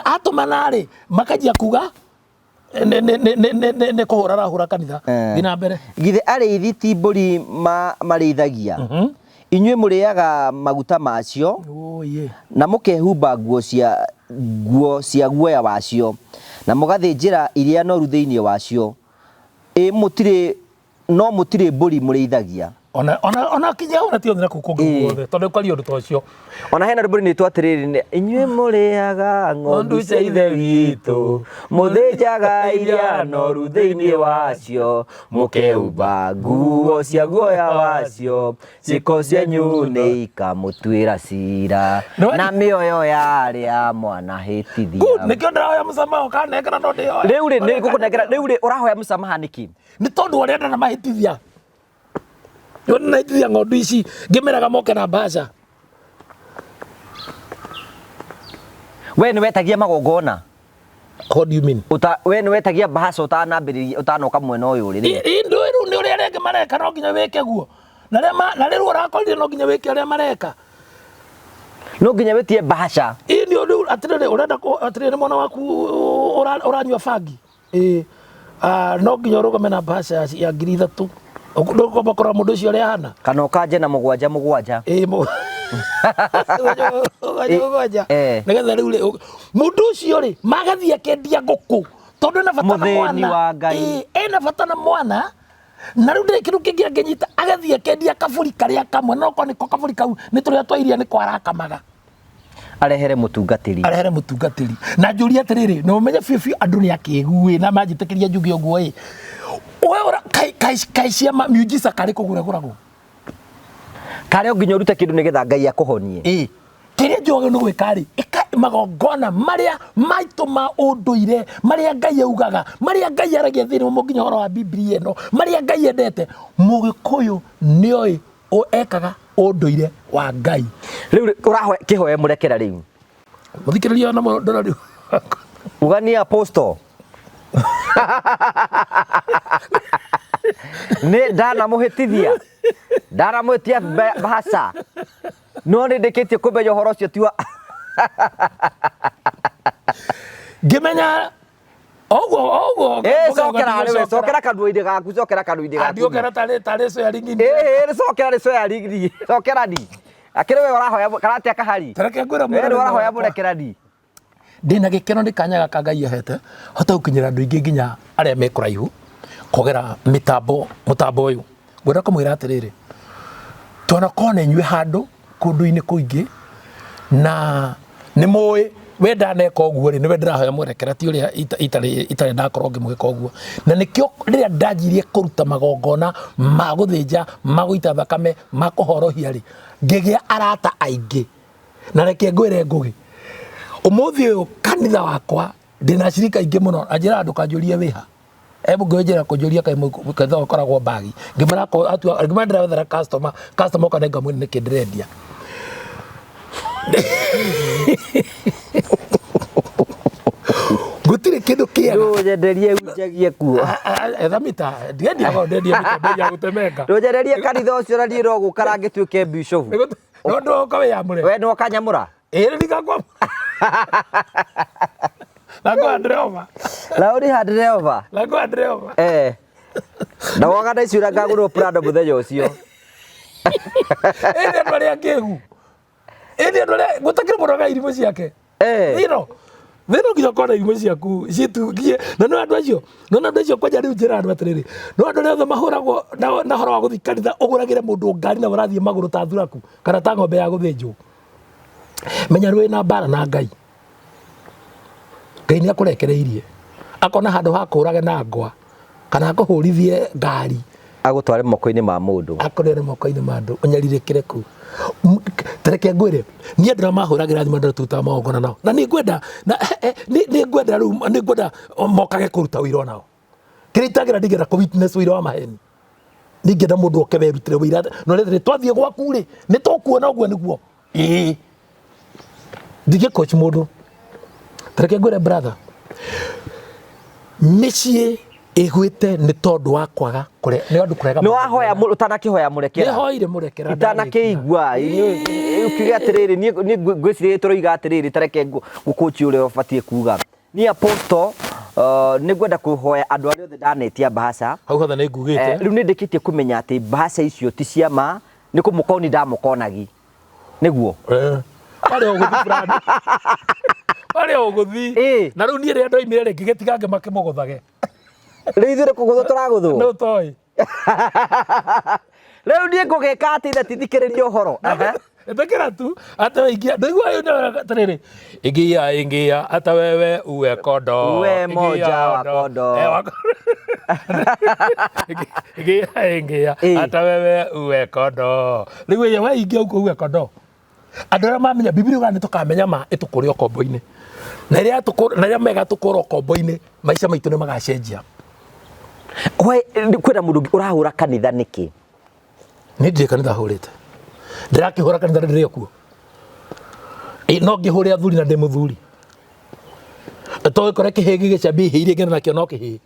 Atũmana rĩ, makanjia kuga nĩ kũhũra arahũra kanitha. Eh. Thiĩ na mbere. Githĩ arĩithi ti mbũri marĩithagia? Inyuĩ mũrĩaga maguta macio Ũyĩ. na mũkehumba nguo cia guoya wacio, na mũgathĩnjĩra iria noru thĩinĩ wacio. Ĩ mũtirĩ, no mũtirĩ mbũri mũrĩithagia. Ona kinya ona ti othe na kũu kũngĩ Ĩ. guothe tondũ kwaria ũndũ ta ũcio. Ona hena rwĩmbo rũinĩtwo atĩrĩrĩ, inyuĩ mũrĩaga ng'ondu cia ithe witũ, mũthĩnjaga iria noru thĩinĩ wacio, mũkehumba nguo cia guoya wacio, ciĩko cianyu nĩ ikamũtuĩra cira, na mĩoyo ya arĩa mwanahĩtithia. Good, nĩkĩo ndĩrahoya mũsamaha ũkanengera no ndĩhoya. Rĩu rĩ, nĩ ngũkũnengera, rĩu rĩ, ũrahoya mũsamaha nĩkĩ? Nĩ tondũ ũrĩa ndanamahĩtithia. Ndanahĩtithia ng'ondu ici ngĩmeraga moke na mbaca. We nĩ wetagia magongona? What do you mean? We nĩ wetagia mbahaca ũtanambĩrĩria, ũtanoka mwena ũyũ rĩ? Ndũĩ rĩu nĩ ũrĩa arĩa angĩ mareka no nginya wĩke guo. Na rĩu ũrakorire no nginya wĩke ũrĩa mareka. No nginya wĩtie mbahaca. Ĩ nĩ ũndũ atĩrĩrĩ, ũrenda atĩrĩrĩ, nĩ mwana waku ũranyua bangi. Ĩ no nginya ũrũgame na mbahaca ya 3000. Ndũkwamba kũrora mũndũ ũcio ũrĩa ahana. Kana ũkanje na mũgwanja mũgwanja. Ĩ mũgwanja mũgwanja. Eh. Nĩgetha rĩu rĩ, mũndũ ũcio rĩ, magathiĩ akendia ngũkũ tondũ ena bata na Mũthĩni mwana. wa Ngai. Ĩ, ena bata na mwana. Na rĩu ndĩrĩ kĩndũ kĩngĩ angĩnyita, agathiĩ akendia kabũri karĩa kamwe, no korwo nĩko kabũri kau nĩ tũrĩa twa iria nĩko arakamaga. Arehere mũtungatĩri. Arehere mũtungatĩri. Na njũrie atĩrĩrĩ, na ũmenye biũ biũ andũ nĩ akĩgu ĩ, na manjĩtĩkĩria njuge ũguo ĩ. We ũra, kaĩ ciama miujiza karĩ kũgũra gũragwo? Karĩ o nginya ũrute kĩndũ nĩgetha Ngai akũhonie. Ĩ, kĩrĩa njũĩ nĩ gwĩka rĩ, ĩka magongona marĩa maitũ ma ũndũire, marĩa Ngai augaga, marĩa Ngai aragia thĩinĩ wa nginya ũhoro wa Bibilia ĩno, marĩa Ngai endete. Mũgĩkũyũ nĩoĩ ekaga ũndũire wa Ngai. Rĩu rĩ, ũrahoya kĩhoe mũrekera rĩu. Mũthikĩrĩria ona mũndũ rĩu. Uga ni apostle. Nĩ ndanamũhĩtithia. Ndanamwĩtia mbahaca. No nĩ ndĩkĩtie kũmenya ũhoro ũcio ti wa Ngĩmenya oguo oguo. Ĩ, cokera harĩ we, cokera kanua-inĩ gaku, cokera kanua-inĩ gaku. Ndiokera tarĩ swearing. Ĩ, cokera nĩ swearing, cokera ni. Akĩrĩ we ũrahoya karatia kahari. Tareke ngwĩre We mwĩrore nĩ ũrahoya wakwa. mũrekera ni. Ndĩna gĩkeno nĩ kanya gaka Ngai ahete hote gũkinyĩra andũ aingĩ nginya arĩa me kũraihu kũgera mĩtambo mũtambo ũyũ. Ngwenda kũmwĩra atĩrĩrĩ, twanakorwo na inyuĩ handũ kũndũ-inĩ kũingĩ na nĩ mũĩ we ndaneka ũguo rĩ, nĩwe ndĩrahoya mwerekera, ti ũrĩa itarĩ ndakorwo ngĩmwĩka ũguo. Na nĩkĩo rĩrĩa ndanjirie kũruta magongona ma gũthĩnja, ma gũita thakame, ma kũhorohia rĩ, ngĩgĩa arata aingĩ. Na reke ngwĩre Ngũgĩ, ũmũthĩ ũyũ kanitha wakwa ndĩna acirika aingĩ mũno, na njĩraga ndũkanjũrie wĩha. Hebu ngĩnjĩra kũnjũria kaĩ kanitha ũkoragwo mbagi. Ngĩmwĩra atua, ngĩmwĩra ndĩrethera customer, customer oka nĩngamwĩra nĩkĩ ndĩrendia. Gũtirĩ kĩndũ kĩega. Ndũnyenderie hunjagie kuo. Etha mita, ndiendia go, ndendia mita, bei ya gũtemenga. Ndũnyenderie kanitha ũcio na niĩ no gũka rangĩtuĩke bishop. No ndũgoka wĩyamũre. We nĩwe ũkanyamũra? Ĩĩ ndigakwa. Nakwa ndereva. Lauri ha ndereva. Nakwa ndereva. Eh. Na woga na icio ngagũrwo Prado mũthenya ũcio. Ĩĩ andũ arĩa akĩgu. Ĩĩ andũ arĩa gũtakĩrĩ mũndũ aga irimũ ciake. Eh. Thino. Thino nginya ũkorwo na irimũ ciaku citu na no andũ acio no andũ acio kwanja rĩu njĩra andũ atĩrĩrĩ no andũ arĩa othe mahũragwo na horo wa gũthiĩ kanitha ũgũragĩre mũndũ ngari na ũrathiĩ magũrũ ta thuraku kana ta ng'ombe ya gũthĩnjwo. Menya rĩu wĩna mbara na Ngai. Ngai nĩ akũrekereirie akona handũ ha kũrage na ngwa kana akũhũrithie ngari Agũtware moko-inĩ ma mũndũ. Akũrere moko-inĩ ma andũ ũnyarirĩkĩre kũu. Tareke ngwĩre niĩ andũ arĩa mahũragĩra thimũ andũ tũrutaga magongona nao na nĩ ngwenda na nĩ ngwenda rĩu nĩ ngwenda mokage kũruta ũira onao. Kĩrĩa itangĩenda ndingĩenda kũ witness ũira wa maheni. Ningĩenda mũndũ oke werutĩre ũira na ũrĩa twathiĩ gwaku rĩ nĩ tũkuona ũguo nĩguo. Ĩĩ. Ndingĩ coach mũndũ. Tareke ngwĩre brother, mĩciĩ ĩgwĩte nĩ tondũ wa kwaga kũre nĩ andũ kũrega. Nĩ wahoya ũtanakĩhoya mũrekera? Nĩ hoire mũrekera. Itanakĩigua ukiuga atĩrĩrĩ niĩ ngwĩciria tũroiga atĩrĩrĩ tareke ngũkũchi ũrĩa ũbatiĩ kuga. Niĩ apostle nĩ ngwenda kũhoya andũ arĩa othe ndanetia mbahaca. Hau hothe nĩ ngugĩte. Rĩu nĩ ndĩkĩtie kũmenya atĩ mbahaca icio ti cia ma, nĩ kũmũkoni ndamũkonagi. Nĩguo. Warĩ o gũthiĩ brand. Warĩ o gũthiĩ. Ĩĩ. Na rĩu niĩ rĩrĩa ndoimire rĩ ngĩgĩtiga angĩ makĩmũgũthage. Rĩu ithuĩ nĩ kũgũthwo tũragũthwo. Nĩ ũtoĩ. Rĩu niĩ ngũgĩka atĩ na tithikĩrĩria ũhoro. Aha. Ĩtĩkĩra tu ata ingia ndũigua ĩyo atĩrĩrĩ ingia ingia hata wewe uwe kondo Uwe Ingia moja wa kondo. kondo. Eh, wa Ingia ingia Ĩĩ. hata wewe uwe kondo rĩu ĩyo we ingia uko uwe kondo andũ arĩa mamenya Biblia yugaga nĩ tũkamenya ma ĩtũkũre ũkombo-inĩ na rĩrĩa na rĩrĩa mega tũkũra ũkombo-inĩ maica maitũ nĩ magacenjia. Why kwĩna mũndũ ũngĩ ũrahũra kanitha nĩkĩ? Niĩ ndirĩ kanitha hũrĩte. Ndĩrakĩhũra kanitha ndĩrĩ kuo. Ĩ, no ngĩhũre athuri na ndĩ mũthuri. Togĩkore kĩhĩĩ gĩgĩcambia ihĩĩ iria ingĩ nakĩo no kĩhĩĩ.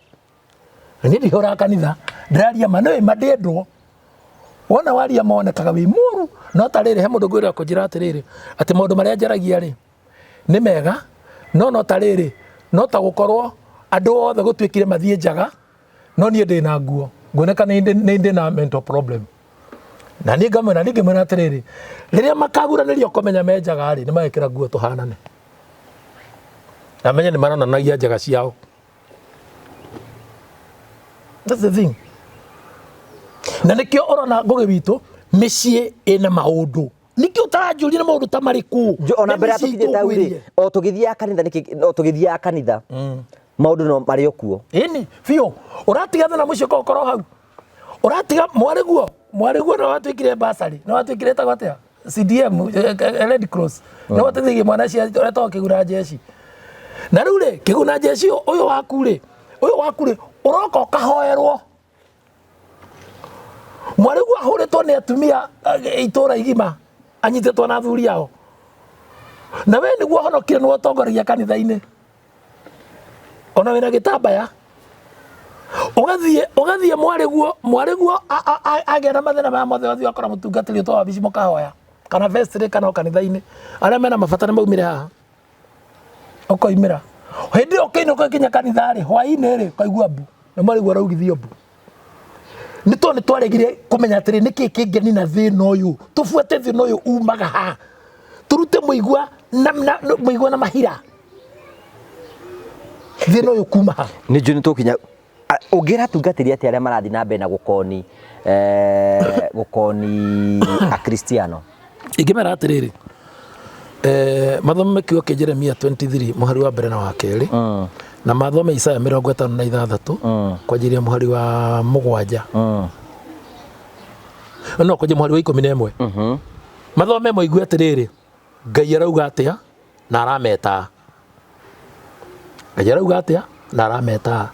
Niĩ ndihũraga kanitha, ndĩraria ma nĩũĩ ma ndĩendwo. Wona waria ma wonekaga wĩ mũru, no ta rĩrĩ he mũndũ ngwĩra kũnjĩra atĩrĩrĩ, atĩ maũndũ marĩa njaragia rĩ, nĩ mega, no no ta rĩrĩ, no ta gũkorwo andũ othe gũtuĩkire mathiĩ njaga, no niĩ ndĩ na nguo, nguoneka nĩ ndĩ na mental problem. Na niĩ ngamwĩra, niĩ ngĩmwĩra atĩrĩrĩ, rĩrĩa makaguranĩrio kũmenya me njaga rĩ, nĩ magekĩra nguo tũhanane. Na menye nĩ maronanagia njaga ciao. That's the thing. Na nĩkĩo ũrona Ngũgĩ witũ mĩciĩ ĩna maũndũ. Nĩkĩo ũtaranjũria nĩ maũndũ ta marĩkũ? Ona Nĩ mbere ya mĩciĩ tũkinyĩte hau rĩ, itũgwĩrie. o tũgĩthiaga kanitha nĩkĩ, o tũgĩthiaga kanitha maũndũ no marĩ o kuo. Ĩni biũ. Ũratiga thĩna mũciĩ ũkorwo hau. Ũratiga mwarĩguo, mwarĩguo no watuĩkire basarĩ, no watuĩkire ĩtagwo atĩa? CDM, Red Cross. No wateithagia mwana cia ũretagwo kĩguna jeshi. Na rĩu rĩ, kĩguna jeshi ũyũ waku rĩ, ũyũ waku rĩ, ũroka ũkahoerwo. Mwarĩguo ahũrĩtwo nĩ atumia itũra igima, anyitĩtwo na athuri ao. Na we nĩguo ũhonokire nĩwe ũtongoragia kanitha-inĩ. Ona wĩna gĩtambaya. Ũgathiĩ ũgathiĩ mwarĩguo mwarĩguo agĩa na mathĩna maya mothe ũgathiĩ ũgakora mũtungatĩri ũtwa wabici mũkahoya kana vestry kana o kanitha-inĩ arĩa mena mabata nĩ maumire haha ũkoimĩra hĩndĩ ĩyo ũkĩinũka ũkinya kanitha rĩ hwainĩ rĩ ũkaigua mbu na mwarĩguo araugithio mbu nĩ tondũ nĩ twaregire kũmenya atĩrĩ nĩkĩ kĩngenina thĩna ũyũ tũbuate thĩna ũyũ umaga ha tũrute mũigua na, na, mũigua na mahira thĩna ũyũ kuma ha Nĩ njũĩ nĩ tũkinya ũngĩra atungatĩri atĩa arĩa marathiĩ na mbere na gũkoni gũkoni akristiano? Ingĩmera atĩrĩrĩ mathome kiugo kĩa Jeremia 23 mũhari wa mbere na wa kerĩ na mathome Isaya 56 kwanjĩrĩria mũhari wa 7 no kwanjia mũhari wa 11 mathome maigue atĩrĩrĩ Ngai arauga atĩa na arameta Ngai arauga atĩa na arameta.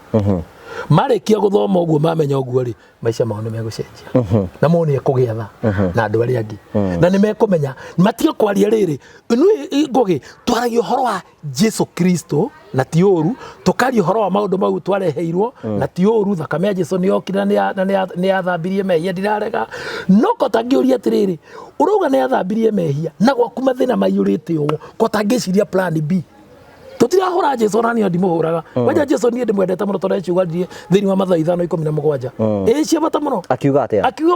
Marĩkia gũthoma ũguo, mamenya ũguo rĩ, maica mao nĩ megũcenjia na mone ekũgĩa tha na andũ arĩa angĩ na nĩ mekũmenya matige kwaria rĩrĩ. Nĩ ngũgĩ twaragia ũhoro wa Jesu Kristo na ti ũru, tũkaria ũhoro wa maũndũ mau twareheirwo na ti ũru. Thakame ya Jesu nĩ yokire na nĩ yathambirie mehia, ndirarega. No kota ngĩũria atĩrĩrĩ, ũrauga nĩ yathambirie mehia na gwaku mathĩna maiyũrĩte ũũ, kota ngĩciria plan B? Tũtirahũra Jesu, ona niĩ ndimũhũraga. Kwanja Jesu niĩ ndĩmwendete mũno tondũ eciugaririe thĩinĩ wa Mathayo 5:17 ĩĩ cia bata mũno. Akiuga atĩa? Akiuga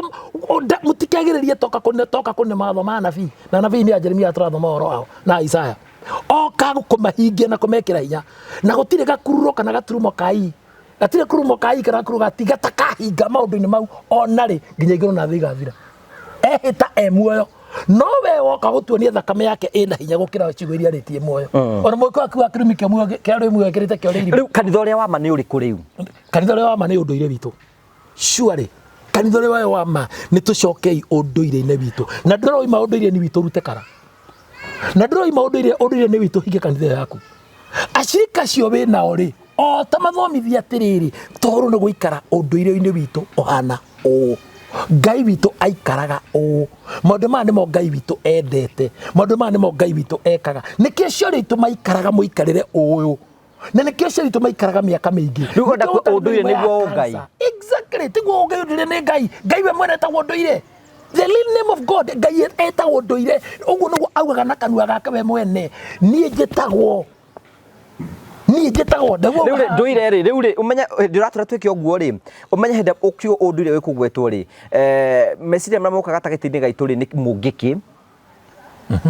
mũtikagĩrĩrie toka kũnene toka kũnene mawatho ma anabii, na anabii nĩ a Jeremia tũrathoma ũhoro wao na Isaya, oka kũmahingia na kũmekĩra hinya, na gũtirĩ gakururo kana gaturumo kai, gatirĩ kurumo kai kana gakururo gati gatakahinga maũndũ-inĩ mau ona rĩ nginya igũrũ na thĩ igathira. Ehĩta e muoyo, no we woka gũtuonia thakame yake ĩna hinya gũkĩra ciugo iria arĩtie muoyo, ona mũiko waku wa kĩrumi kĩa muoyo kĩa rĩ muoyo kĩrĩte kĩa ũrĩa irima. Rĩu kanitha ũrĩa wa ma nĩ ũrĩkũ rĩu? Kanitha ũrĩa wa ma nĩ ũndũire witũ. Surely kanitha ũrĩa wa ma nĩ tũcokei ũndũire-inĩ witũ, na ndũroima ũndũire-inĩ witũ rute kara, na ndũroima ũndũire-inĩ witũ hinge kanitha ĩyo yaku. Acirika acio wĩ nao rĩ, o ta mathomithia atĩrĩrĩ, tondũ nĩ gũikara ũndũire-inĩ witũ ũhana ũũ, Ngai witũ aikaraga ũũ, maũndũ maya nĩmo Ngai witũ endete, maũndũ maya nĩmo Ngai witũ ekaga. Nĩkĩo ciorĩ itũ maikaraga mũikarĩre ũyũ, na nĩkĩo ciorĩ itũ maikaraga mĩaka mĩingĩ. Rĩu ũrenda Nĩkĩo kuga gũtarĩ ũndũire mĩrimũ ya nĩguo ũngai? cancer. Exactly, tiguo ũngai, ũndũire nĩ Ngai. Ngai we mwene etagwo ũndũire, the real name of God. Ngai etagwo ũndũire, ũguo nĩguo augaga na kanua gake we mwene, niĩ njĩtagwo, niĩ njĩtagwo nĩguo. Rĩu rĩ, ndũire rĩ, rĩu rĩ, ũmenye hĩndĩ ũratũra twĩke ũguo rĩ, ũmenye hĩndĩ ũkiuga ũndũire wĩkũgwetwo rĩ, meciria marĩa mokaga gatagatĩ-inĩ gaitũ rĩ nĩ mũngĩkĩ.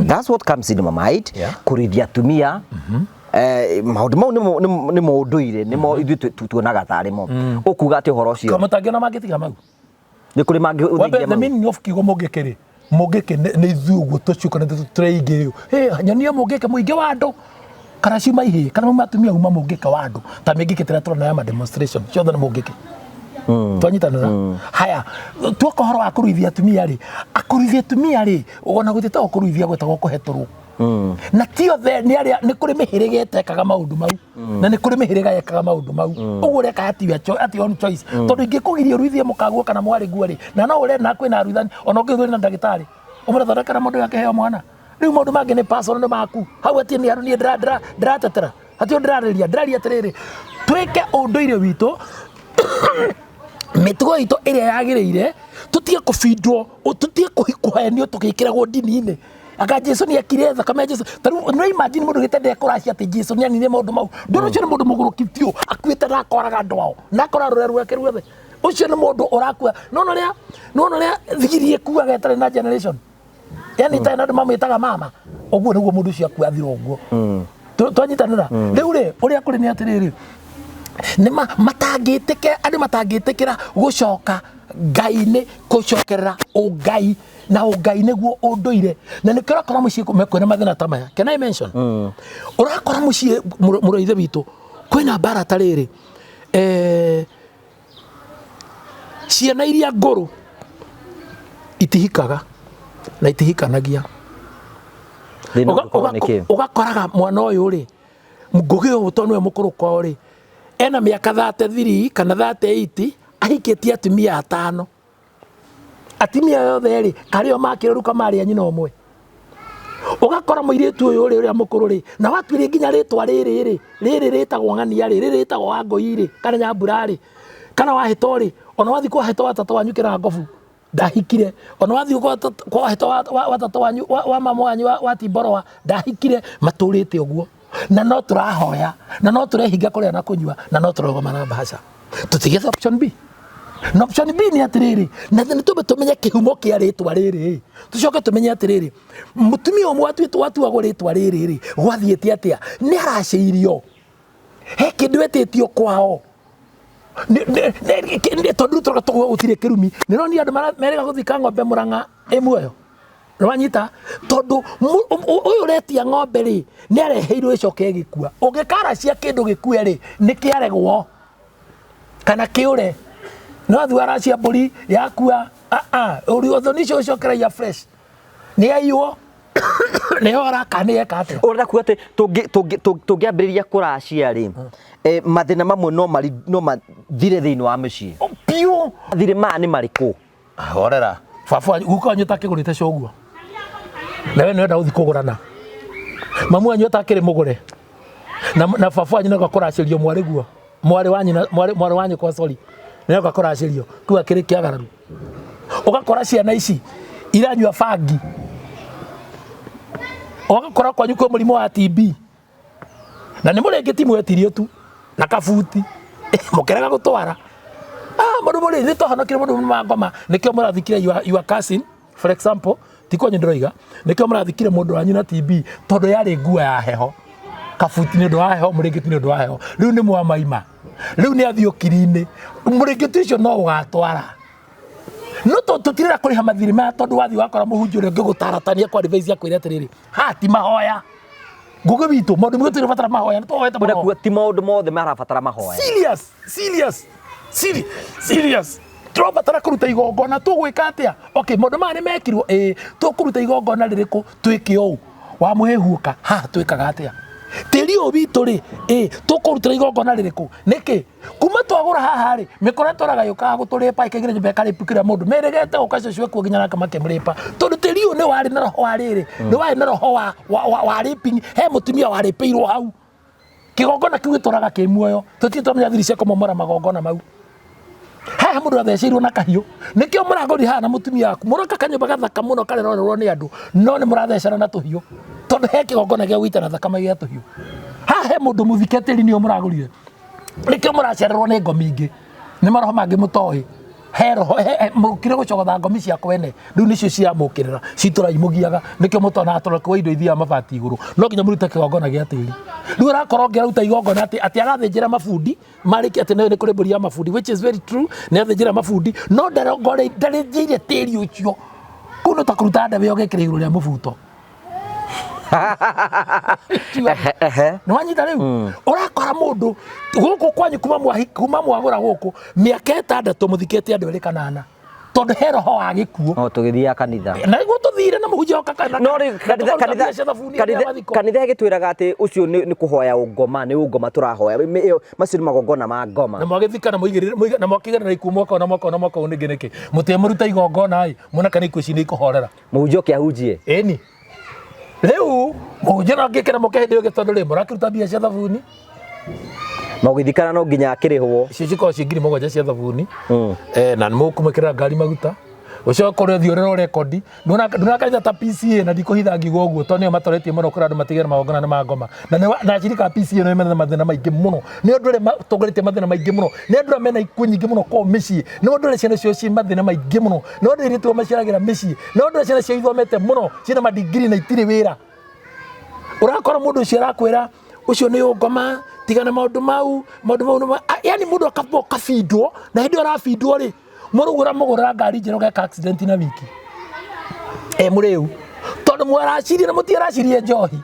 That's what comes in my mind. Kũrĩithia atumia, maũndũ mau nĩmo ũndũire, nĩmo ithuĩ tuonaga tarĩ mo. Ũkuga atĩ ũhoro ũcio Mũtangĩona mangĩtiga mau. Nĩ kũrĩ mangĩ Wambe ũthingia the mau. meaning of kiugo mũngĩkĩ rĩ, mũngĩkĩ nĩ ithuĩ ũguo tũciũkanĩte tũreingĩ. Hey, nyonia mũngĩkĩ mũingĩ wa andũ kana ciuma ihĩĩ kana mauma atumia, uma mũngĩkĩ wa andũ, ta mĩngĩkĩ tĩrĩa tũrona ya ma demonstration ciothe nĩ mũngĩkĩ. Twanyitanĩra haya, tuoka ũhoro wa kũruithia atumia rĩ, akũruithia atumia rĩ, ona gũtiĩtagwo kũruithia, gwĩtagwo kũhetũrwo. Na ti othe, nĩ arĩa, nĩ kũrĩ mĩhĩrĩga ĩtekaga maũndũ mau na nĩ kũrĩ mĩhĩrĩga yekaga maũndũ mau. Ũguo ũreka ati own choice, tondũ ingĩkũgiria ũruithie mũkaguo kana mwarĩ guo rĩ, na no ũre na kwĩna aruithani, ona ũngĩthũri na ndagĩtarĩ ũmũrathondekera mũndũ ũyũ akĩheo mwana. Rĩu maũndũ mangĩ nĩ personal, nĩ maku hau, atirĩ nĩ andũ niĩ ndĩratetera, hatirĩ ndĩrarĩria. Ndĩraria atĩrĩrĩ, twĩke ũndũire witũ, mĩtugo itũ ĩrĩa yagĩrĩire, tũtige kũbindwo, tũtige kũhenio tũgĩkĩragwo ndini-inĩ anga Jesu nĩ ekire, thakame ya Jesu. Ta rĩu no imagine mũndũ gĩte ndekũracia atĩ Jesu nĩ aninire maũndũ mau. Ndũrũ ũcio nĩ mũndũ mũgũrũki biũ, akuĩte na akoraga andũ ao na akora rũrĩa rwake ruothe. Ũcio nĩ mũndũ ũrakua. Nona ũrĩa thigiri ĩkuaga ĩtarĩ na generation, yani itarĩ na andũ mamwĩtaga mama, ũguo nĩguo mũndũ ũcio akua athira ũguo. Twanyitanĩra rĩu rĩ, ũrĩa kũrĩ nĩ atĩrĩrĩ, nĩ matangĩtĩkĩra, andũ matangĩtĩkĩra gũcoka Ngai-inĩ, gũcokerera ũngai, na ũngai nĩguo ũndũire. Na nĩkĩo ũrakora mũciĩ kwĩna mathĩna ta maya. Can I mention? Ũrakora mũciĩ, mũrũ wa ithe witũ, kwĩna mbara ta rĩrĩ, ciana iria ngũrũ itihikaga na itihikanagia. Thĩna ũngĩkorwo nĩ kĩ? Ũgakoraga mwana ũyũ rĩ, ngũgĩ ũyũ, tondũ nĩwe mũkũrũ kwao rĩ, ena mĩaka 33 kana 38, ahikĩtie atumia atano. Atumia othe rĩ, karĩ o makĩrũruka marĩ a nyina ũmwe. Ũgakora mũirĩtu ũyũ rĩ, ũrĩa mũkũrũ rĩ, na watuĩria nginya rĩtwa rĩrĩ rĩ, rĩrĩ rĩtagwo ng'ania rĩ, rĩrĩ rĩtagwo Wangũi rĩ, kana Nyambura rĩ, kana Wahĩto rĩ, ona wathiĩ kwa Hĩto wa tata wanyu kĩrangobu ndahikire, ona wathiĩ kwa Hĩto wa tata wanyu wa mama wanyu wa Timboroa ndahikire, matũrĩte ũguo, na no tũrahoya na no tũrehinga kũrĩa na kũnyua na no tũrogoma na mbaca. Tũtigĩte option B, na option B nĩ atĩrĩrĩ, na nĩ tũmbe tũmenye kĩhumo kĩa rĩtwa rĩrĩ, tũcoke tũmenye atĩrĩrĩ, mũtumia ũmwe watuĩtwo watuagwo rĩtwa rĩrĩ rĩ, gwathiĩte atĩa? Nĩ aracĩirio he kĩndũ etĩtio kwao. Tondũ rĩu tũroka tũkuga gũtirĩ kĩrumi, nĩ ronire andũ merĩga gũthika ng'ombe Mũrang'a ĩ muoyo. Nĩwanyita? Tondũ ũyũ ũretia ng'ombe rĩ, nĩ areheirwo ĩcoke ĩgĩkua. Ũngĩkaracia kĩndũ gĩkue rĩ, nĩ kĩaregwo kana kĩũre. No athiĩ waracia mbũri yakua, ũthoni ũcio ũcokeragia fresh, nĩ aiywo. Nĩho araka nĩ eka atĩa? Ũrenda kuga atĩ tũngĩambĩrĩria kũracia rĩ, mathĩna mamwe no mathire thĩinĩ wa mĩciĩ. Biũ. Mathirĩ maya nĩ marĩkũ? Horera. Baba wanyu guka wanyu ũtakĩgũrĩte cũguo na we nĩwenda gũthiĩ kũgũrana, mamu wanyu atakĩrĩ mũgũre na baba wanyu nĩoka kũracĩrio mwarĩ guo, mwarĩ wa nyina, mwarĩ wa nyũkwa, sorry, nĩoka kũracĩrio kĩu akĩrĩ kĩagararu. Ũgakora ciana ici iranyua bangi, ũgakora kwanyu kwĩ mũrimũ wa TB na nĩ mũrĩngĩ mwetirio tu na kabuti mũkĩrega gũtwara. Ah, mũndũ mũrĩ nĩ twahonokire mũndũ ma ngoma, nĩkĩo mũrathikire your cousin, for example, ti kwanyu ndĩroiga, nĩkĩo mũrathikire mũndũ wanyu na TB tondũ yarĩ nguo ya heho, kabuti nĩ ũndũ wa heho, mũrĩngĩti nĩ ũndũ wa heho. Rĩu nĩ mwamaima, rĩu nĩ athiĩ ũkiri-inĩ, mũrĩngĩti ũcio no ũgatwara no tũtirenda kũrĩha mathirĩ maya tondũ wathiĩ wakora mũhunjia ũrĩa ũngĩgũtaratania kwa advice akwĩre atĩrĩrĩ, haha ti mahoya, ngũgĩ witũ, maũndũ maingĩ tũrabatara mahoya, nĩ tũhoete mũno. Kuga ti maũndũ mothe marabatara mahoya. Serious, serious, serious. Tũrabatara kũruta igongona, tũgwĩka atĩa? Okay, maũndũ maya nĩ mekirwo, ĩĩ, tũkũruta igongona rĩrĩkũ? Twĩke ũũ wamũhĩhuũka haha, twĩkaga atĩa? Tĩri ũyũ witũ rĩ, ĩĩ, tũkũrutĩra igongona rĩrĩkũ? Nĩkĩ kuma twagũra haha rĩ, mĩkora ĩtũraga yũkaga gũtũrĩpa, ĩkaingĩra nyũmba ĩkarĩpu kĩrĩa mũndũ mĩrĩgete gũka cũcũ ekuo nginya nake makĩmũrĩpa, tondũ tĩri ũyũ nĩ warĩ na roho wa rĩrĩ, nĩ warĩ na roho wa raping. He mũtumia warĩpĩirwo hau, kĩgongona kĩu gĩtũraga kĩ muoyo, tũtirĩ twamenya thiri cia kũmomora magongona mau. Haha mũndũ atheceirwo na kahiũ, nĩkĩo mũragũri haha na mũtumia waku mũroka kanyũmba gathaka mũno karerorerwo nĩ andũ, no nĩ mũrathecana na tũhiũ tondũ he kĩgongona gĩa gũitana thakame gĩa tũhiũ. Haha he mũndũ mũthike tĩri nĩo mũragũrire, nĩkĩo mũracererwo nĩ ngomi ingĩ, nĩ maroho mangĩ mũtoĩ. He roho mũkire gũcogotha ngomi cia kwene, rĩu nĩcio ciramũkĩrĩra citũra imũgiaga, nĩkĩo mũtonaga tondũ kwa indo ithiaga mabati igũrũ, no nginya mũrute kĩgongona gĩa tĩri. Rĩu ũrakora ũngĩ aruta igongona atĩ arathĩnjĩra mabundi marĩkia atĩ nĩ kũrĩ mbũri ya mabundi, which is very true, nĩ athĩnjĩra mabundi no ndarĩnjĩire tĩri ũcio. Kũu no ta kũruta ndebe ũgekĩra igũrũ rĩa mũbuto. Nĩ wanyita? Rĩu ũrakora mũndũ gũkũ kwanyu kuma mwagũra gũkũ mĩaka 6 mũthikĩte andũ erĩ kana ana tondũ he roho wa gĩkuũ. No tũgĩthiaga kanitha. Na nĩguo tũthire na mũhunjia oka kana no rĩu kanitha ĩgĩtwĩraga atĩ ũcio nĩ kũhoya ũngoma, nĩ ũngoma tũrahoya. Macio nĩ magongona ma ngoma. Na mwagĩthikana mũigĩrĩre na mwakĩgerera ikuũ mwaka ũyũ na mwaka ũyũ na mwaka ũyũ nĩngĩ nĩkĩ mũtĩ mũruta igongona ĩ muona kana ikuũ ici nĩ ikũhorera? Mũhunjia oke ahunjie. Ĩni, rĩu mũhunjia no angĩkĩra mũke hĩndĩ ĩyo ĩngĩ tondũ rĩ mũrakĩruta mbia cia thabuni. Na ũgĩthikana no nginya akĩrĩhwo. Icio cikoragwo ciĩ 7,000 cia thabuni. Na nĩ mũkũmĩkĩrĩra ngari maguta, ũcoke ũrĩa ũthiĩ ũrerwo rekondi nduna kanitha ta PCA, na ndikũhitha ngiuga ũguo tondũ nĩo matoretie mũno kũrĩa andũ matigĩra magongona nĩ ma ngoma na ashirika a PCA nĩ mena mathĩna maingĩ mũno, nĩ andũ arĩa matongoretie mathĩna maingĩ mũno, nĩ andũ arĩa mena ikuũ nyingĩ mũno kũu mĩciĩ, nĩ andũ arĩa ciana ciao ciĩ mathĩna maingĩ mũno, nĩ andũ airĩtu arĩa maciaragĩra mĩciĩ, nĩ andũ arĩa ciana ciao ithomete mũno ciĩna madigiri na itirĩ wĩra. Ũrakora mũndũ ũcio arakwĩra ũcio nĩ ũngoma, tigana maũndũ mau, maũndũ mau yani mũndũ akamba ũkabindwo, na hĩndĩ ĩyo ũrabindwo rĩ, mũrugũra mũgũrĩra ngari njerũ ũgeka accident na wiki e mũrĩu tondũ mwaracirie na mũtiaracirie njohi,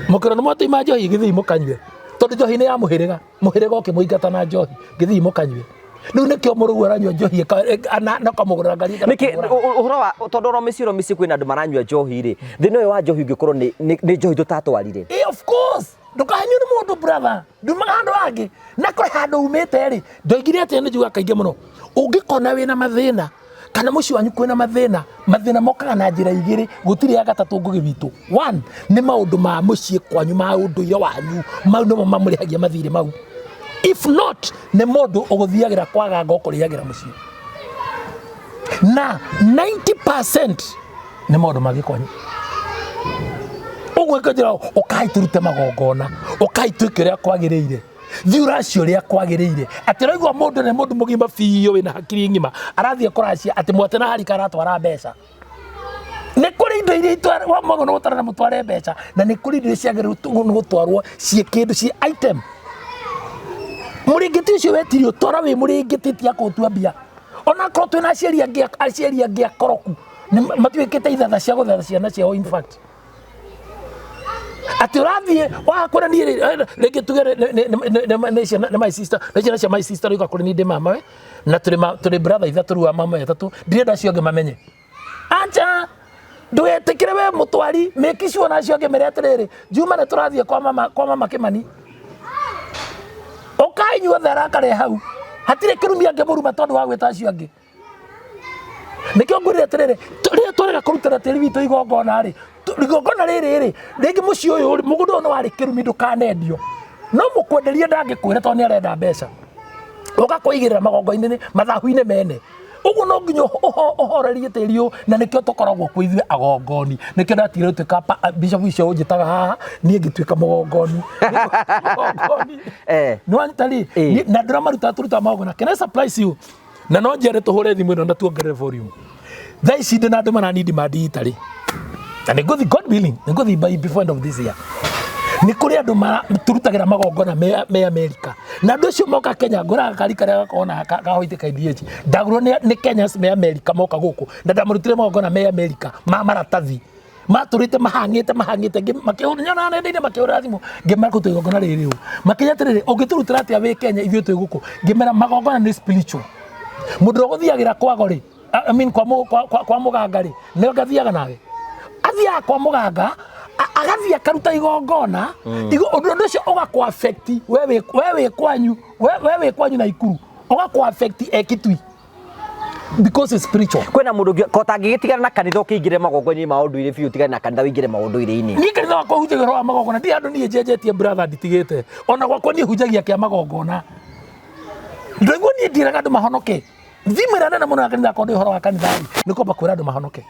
mũkĩrwo nĩ mwatũima njohi gĩthii mũkanyue tondũ njohi nĩ ya mũhĩrĩga, mũhĩrĩga ũkĩmũingata na njohi gĩthii mũkanyue. Rĩu nĩkĩo mũrũgu aranyua njohi na ũkamũgũrĩra ngari nĩkĩ ũhoro wa tondũ oro mĩciĩ, oro mĩciĩ kwĩna andũ maranyua njohi rĩ, thĩna ũyũ wa njohi ũngĩkorwo nĩ njohi tũtatwarire? Of course, ndũkahenywo nĩ mũndũ, brother, ndumaga handũ hangĩ na kũrĩ handũ umĩte rĩ. Ndoigire atĩ nĩ njugaga kaingĩ mũno, ũngĩkona wĩna mathĩna kana mũciĩ wanyu kwĩna mathĩna, mathĩna mokaga na njĩra igĩrĩ, gũtirĩ ya gatatũ, ngũgĩ witũ. One nĩ maũndũ ma mũciĩ kwanyu, ma ũndũire wanyu, mau nĩmo mamũrĩhagia mathirĩ mau. If not, nĩ mũndũ ũgũthiagĩra kwaganga ũkũrĩagĩra mũciĩ, na 90% nĩ maũndũ mangĩ kwanyu. Ũguo ĩkĩnjĩra ũkai tũrute magongona, ũkai twĩke ũrĩa kwagĩrĩire, thiĩ ũracie ũrĩa kwagĩrĩire. Atĩ ũraigua mũndũ nĩ mũndũ mũgima biũ wĩna hakiri ng'ima arathiĩ kũracia atĩ mwate na harika aratwara mbeca. Nĩ kũrĩ indo iria mwagĩrĩirwo nĩ gũtwara na mũtware mbeca, na nĩ kũrĩ indo iria ciagĩrĩirwo nĩ gũtwarwo ciĩ kĩndũ, ciĩ item. Mũrĩngĩti ũcio wetirio twara wĩ mũrĩngĩti, tiga kũũtua mbia. Onakorwo twĩna aciari angĩ, aciari angĩ akoroku nĩ matuĩkĩte ithatha cia gũthatha ciana ciao. In fact, atĩ ũrathiĩ waga kũrĩa niĩ rĩ, rĩngĩ tuge nĩ ciana, nĩ my sister, nĩ ciana cia my sister, rĩu kũrĩ niĩ ndĩ mama we na tũrĩ brother ithatũ, rĩu wa mama we atatũ, ndirenda acio angĩ mamenye. Acha. Ndũgetĩkĩre we mũtwari make sure na acio angĩ mere atĩrĩrĩ, Juma nĩ tũrathiĩ kwa mama Kĩmani. Ũkai inyuothe arakare hau. Hatirĩ kĩrumi angĩmũruma tondũ wa gwĩta acio angĩ. Nĩkĩo ngwĩrire atĩrĩrĩ, rĩrĩa twarega kũrutĩra tĩri witũ igongona rĩ, igongona rĩrĩ rĩ, rĩngĩ mũciĩ ũyũ rĩ, mũgũnda ũyũ nĩ warĩ kĩrumi ndũkanendio. No mũkwenderia ndangĩkwĩra tondũ nĩ arenda mbeca. Ũgakũigĩrĩra magongo-inĩ mathahu-inĩ mene. Ũguo no nginya ũhorerie tĩri ũyũ, na nĩkĩo tũkoragwo kwĩ ithuĩ agongoni. Nĩkĩo ndatigire gũtuĩka bishop icio ũnjĩtaga haha, niĩ ngĩtuĩka mũgongoni. Mũgongoni. Nĩ wanyita rĩ, na ndĩramaruta tũrutaga magongona. Can I surprise you? Na no njere tũhũre thimũ ĩno na tuongerere volume. Thaa ici ndĩ na andũ marani demand itarĩ. Na nĩ ngũthiĩ, God willing, nĩ ngũthiĩ by before end of this year. Nĩ kũrĩ andũ tũrutagĩra magongona me America. Na andũ acio moka Kenya, ngũraga kari karĩa gakoragwo na ka white ka IDH. Ndagũrwo nĩ Kenyans me America moka gũkũ. Na ndamarutire magongona me America ma maratathi. Matũrĩte mahang'ĩte mahang'ĩte, makĩhũra, nyonaga nenda-inĩ makĩhũra thimũ, ngĩmera kũruta igongona rĩrĩ ũũ. Makĩnya atĩrĩrĩ, ũngĩtũrutĩra atĩa wĩ Kenya ithuĩ twĩ gũkũ? Ngĩmera magongona nĩ spiritual. Mũndũ ũrĩa ũgũthiagĩra kwago rĩ, I mean, kwa mũganga rĩ, nĩwe ngathiaga nawe. Athiaga kwa mũganga, agathiĩ akaruta igongona, ũndũ ũcio ũgakũ affect we wĩ kwanyu, we wĩ kwanyu Naikuru, ũgakũ affect e Kitui. Because it's spiritual. Kwĩna mũndũ ũngĩ ko tangĩgĩtigana na kanitha ũkĩingĩre magongona-inĩ ma ũndũire biũ, ũtigane na kanitha ũingĩre maũndũire-inĩ. Niĩ kanitha wakwa hunjagia ũhoro wa magongona, ndirĩ handũ niĩ njenjetie brother nditigĩte. Ona gwakwa niĩ hunjagia kĩa magongona. Ndũraigua niĩ ndiĩraga andũ mahonoke. Thimũ ĩrĩa nene mũno ya kanitha yakwa ndĩ ũhoro wa kanitha rĩ, nĩ kwamba kwĩra andũ mahonoke.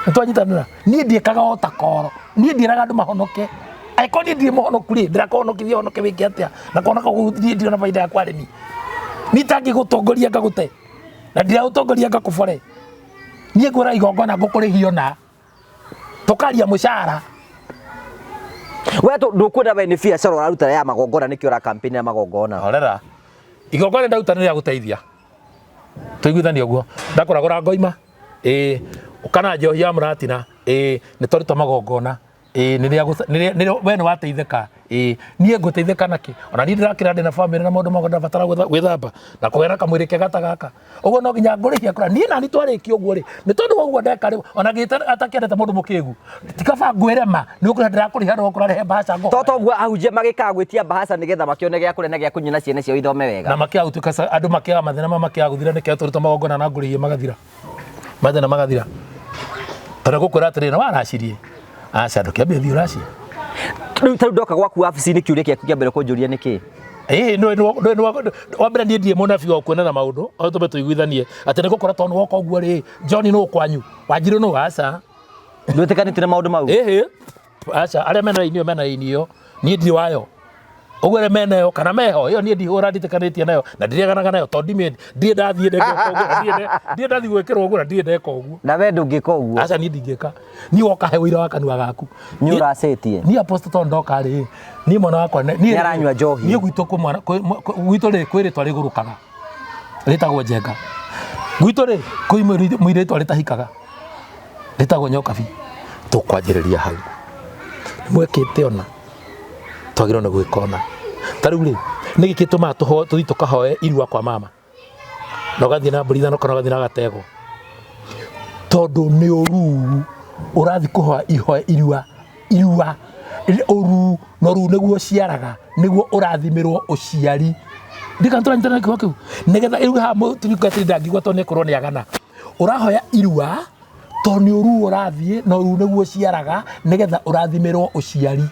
Nĩ twanyitanĩra. Niĩ ndiĩkaga o ta koro. Niĩ ndiĩraga andũ mahonoke. Angĩkorwo niĩ ndirĩ mũhonoku rĩ, ndĩrakũhonokithia ũhonoke wĩke atĩa? Na kũhonoka gũkũ niĩ ndirĩ na baida yakwa arĩmi. Niĩ itangĩgũtongoria ngagũte. Na ndiragũtongoria ngakũbore. Niĩ ngwĩra igongona ngũkũrĩhia ona. Tũkaria mũcara. We ndũkwenda we nĩ biacara ũraruta ya magongona, nĩkĩo ũra campaign ya magongona. Horera. Igongona ndaruta nĩ rĩa gũteithia. Tũiguithanie ũguo. Ndakũragũra ngoima. Ĩĩ, kana njohi ya mũratina. Ĩĩ, nĩ twaruta magongona. Ĩĩ, nĩ rĩa nĩ rĩa we nĩ wateithĩka. Ĩĩ, niĩ ngũteithĩka nakĩ? Ona niĩ ndĩrakĩra ndĩna famĩlĩ na maũndũ makwa ndĩrabatara gwĩthamba na kũgĩa na kamwĩrĩ kega ta gaka. Ũguo no nginya ngũrĩhie kũra. Niĩ nani twarĩkia ũguo rĩ, nĩ tondũ wa ũguo ndeka rĩ, ona atakĩendete mũndũ mũkĩgu. Ti kaba ngwĩre ma, nĩ ũkũrĩha ndĩrakũrĩha no ũkũrarehe mbaca ngũhoya. To toguo ahunjia magĩkaga gwĩtia mbahaca nĩgetha makĩone gĩa kũrĩa na gĩa kũnyua na ciana ciao ithome wega. Na makĩaga gũtuĩka andũ makĩaga mathĩna ma makĩaga gũthira nĩkĩo tũruta magongona na ngũrĩhie magathira. Mathĩna magathira. Tondũ ngũkwĩra atĩrĩrĩ, nĩ waracirie. Aca ndũkĩambie thiĩ ũracie. Rĩu tarĩu ndoka gwaku wabici-inĩ kĩũria gĩaku kĩa mbere kũnjũria nĩ kĩ? Ĩĩ, nĩ wa mbere niĩ ndirĩ mũnabii wa kuonana maũndũ, o tũmbe tũiguithanie atĩ nĩ gũkora tondũ woka ũguo rĩ, John nũ kwanyu, Wanjiru nũ, aca. Ndwĩtĩkanĩtie na maũndũ mau? Ĩhĩ, aca, arĩa mena raini ĩyo mena raini ĩyo, niĩ ndirĩ wayo. Ũguo arĩa menayo kana meho, ĩyo niĩ ndihũra nditĩkanĩtie nayo na ndireganaga nayo tondũ ndirĩ ndathiĩ ndeka ũguo, na ndirĩ ndathiĩ gwĩkĩrwo ũguo na ndirĩ ndeka ũguo. Na we ndũngĩka ũguo? Aca, niĩ ndingĩka. Niĩ woka he ũira wa kanua gaku. Nĩ ũracĩtie? Niĩ apostle tondũ ndoka rĩ, niĩ mwana wakwa niĩ Nĩ aranyua njohi. Niĩ gwitũ kwĩ mwana, gwitũ rĩ kwĩ rĩtwa rĩgũrũkaga rĩtagwo Njenga. Gwitũ rĩ kwĩ mũirĩtu rĩtahikaga rĩtagwo Nyokabi. Tũkwanjĩrĩria hau. Nĩ mwekĩte ona twagĩrĩirwo nĩ gwĩka ona. Ta rĩu rĩ, nĩkĩ gĩtũmaga tũthiĩ tũkahoe irua kwa mama na ũgathiĩ na mbũri ithano kana ũgathiĩ na gategwa? Tondũ nĩ ũruu ũrathiĩ kũhoya ihoya irua irua ũruu, na ũruu nĩguo ũciaraga, nĩguo ũrathimĩrwo ũciari. Ndikana tũranyitana na kiugo kĩu nĩgetha rĩu haha mũtungatĩri ndangĩigua tondũ nĩ ekwĩrwo nĩ agana. Ũrahoya irua tondũ nĩ ũruu ũrathiĩ na ũruu nĩguo ũciaraga nĩgetha ũrathimĩrwo ũciari.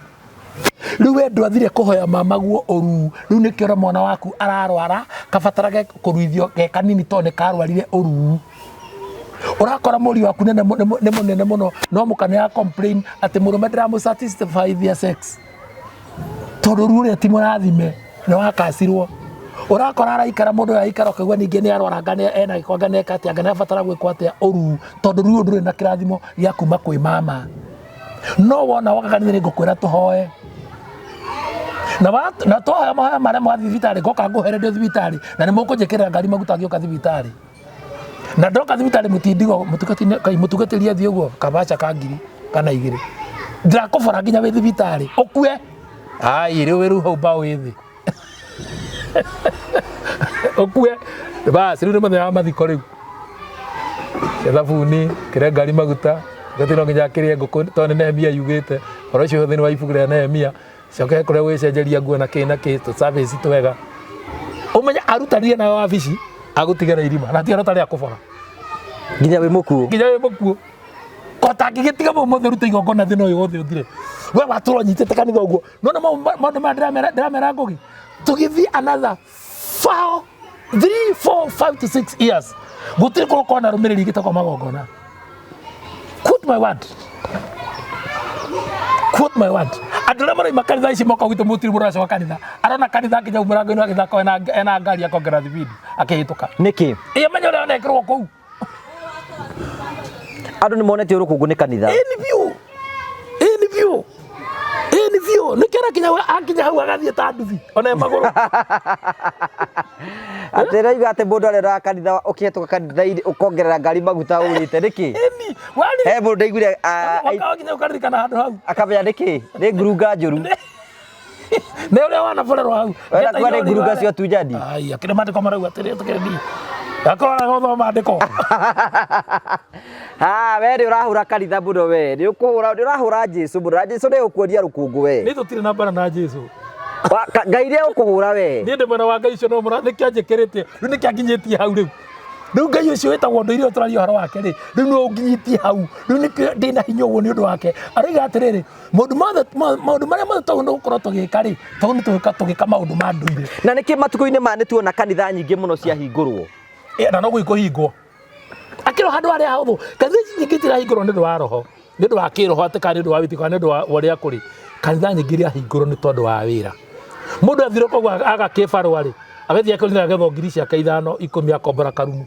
Rĩu we ndwathire kũhoya mama guo ũruu, rĩu nĩkĩo ũrĩa mwana waku ararwara kabatarage kũruithio ge kanini tondũ nĩ karwarire ũruu. Ũrakora mũriũ waku nĩ mũnene mũno no mũka nĩ complain atĩ mũrũme ndĩramũ satisfy their sex tondũ ũruu ũrĩa ti mũrathime nĩ wakacirwo. Ũrakora araikara mũndũ ũyũ araikara ũkaigua ningĩ nĩ arwara anga ena gĩko anga nĩ eka atĩa anga nĩ abatara gwĩkwo atĩa ũruu tondũ rĩu ndũrĩ na kĩrathimo gĩa kuma kwĩ mama. No wona woka kanitha nĩ ngũkwĩra tũhoe na twahoya mahoya marĩa mwathiĩ thibitarĩ ngoka ngũhere ndĩ thibitarĩ na nĩ mũkũnjĩkĩrĩra ngari maguta ngĩũka thibitarĩ na ndoka thibitarĩ mũtindigo mũtungatĩri athiĩ ũguo kabaca ka ngiri kana igĩrĩ ndirakũbora nginya wĩ thibitarĩ ũkue ai rĩu wĩ rĩu hau mbaũ ĩ thĩ ũkue basi rĩu nĩ mũthenya wa mathiko rĩu thabuni kĩre ngari maguta Gati no nginya akĩrĩe ngũkũ tondũ nĩ Nehemia yugĩte ũhoro ũcio thĩinĩ wa ibuku rĩa Nehemia. Coke he kũrĩa gwĩcenjeria nguo na kĩ na kĩ tũ service twega. Ũmenye arutanire nawe wabici agũtigĩra irima na ti rĩa kũbora Nginya wĩ mũkuũ. Nginya wĩ mũkuũ. Ko tangĩgĩtiga mũmũthĩ ũrute igongona thĩna ũyũ wothe ũthire. We watũra ũnyitĩte kanitha ũguo. Nona maũndũ maya ndĩramera ndĩramera Ngũgĩ. Tũgĩthiĩ another 4 3 4 5 to 6 years. Gũtirĩ kũgũkorwo na rũmĩrĩri igĩte kwa magongona. Quote my word. Quote my word. Andũ arĩa maraima kanitha ici moka gwitũ mũtiri mũracoka kanitha. Arona kanitha akinya mũrango-inĩ wa gĩthako ena ena ngari akongerera thibindi akĩhĩtũka. Nĩkĩ? Ĩyo menya ũrĩa onekĩrwo kũu. Andũ nĩ monete rũkũngũ nĩ kanitha. Ĩni biũ. Ĩni biũ. Ĩni biũ. Nĩkĩo arakinya akinya hau agathiĩ ta nduthi ona e magũrũ. Atĩ raiga atĩ mũndũ arera kanitha ũkĩhetũka kanitha-inĩ ũkongerera ngari maguta ũrĩte nĩkĩ? Ĩni. Wani. He mũndũ ndaiguire Wakawa kinya ũkaririkana handũ hau. Akamenya nĩkĩ? Nĩ ngurunga njũru. Nĩ ũrĩa wanaborerwo hau. Wenda kuga nĩ ngurunga cia ũtunyani? Ai, akĩrĩ maandĩko marauga atĩrĩ tũkĩrĩ. Akorwo gũthoma maandĩko. Ha, we nĩ ũrahũra kanitha mũno we. Nĩ ũkũhũra, nĩ ũrahũra Jesu mũno. Na Jesu nĩ ũkuonia rũkũngũ we. Niĩ tũtirĩ na mbara na Jesu. Ngai nĩ ũkũhũra we. Niĩ ndĩ mwena wa Ngai ũcio no mũra nĩkĩo anjĩkĩrĩte. Rĩu nĩkĩo anginyĩtie hau rĩu. Rĩu Ngai ũcio wĩtagwo ndũire ũyũ tũraria ũhoro wake rĩ, rĩu nĩwe ũnginyĩtie hau. Rĩu nĩkĩo ndĩna hinya ũguo nĩ ũndũ wake. Aroiga atĩrĩrĩ, maũndũ mothe maũndũ marĩa mothe twagĩrĩirwo gũkorwo tũgĩka rĩ, twagĩrĩirwo nĩ tũgĩka tũgĩka maũndũ ma ndũire. Na nĩkĩ matukũ-inĩ maya nĩ tuona kanitha nyingĩ mũno ciahingũrwo? Ĩ, na no kũhingwo. Akĩrwo handũ harĩa hahũthũ. Kanitha ici nyingĩ itirahingũrwo nĩ ũndũ wa roho, nĩ ũndũ wa kĩroho atĩ kana nĩ ũndũ wa wĩtĩkio kana nĩ ũndũ wa ũrĩa kũrĩ. Kanitha nyingĩ irahingũrwo nĩ tondũ wa wĩra. Mũndũ athire koguo aga kĩbarũa rĩ, agathiĩ akĩrutĩra agethwo ngiri ciake ithano ikũmi akombora karumu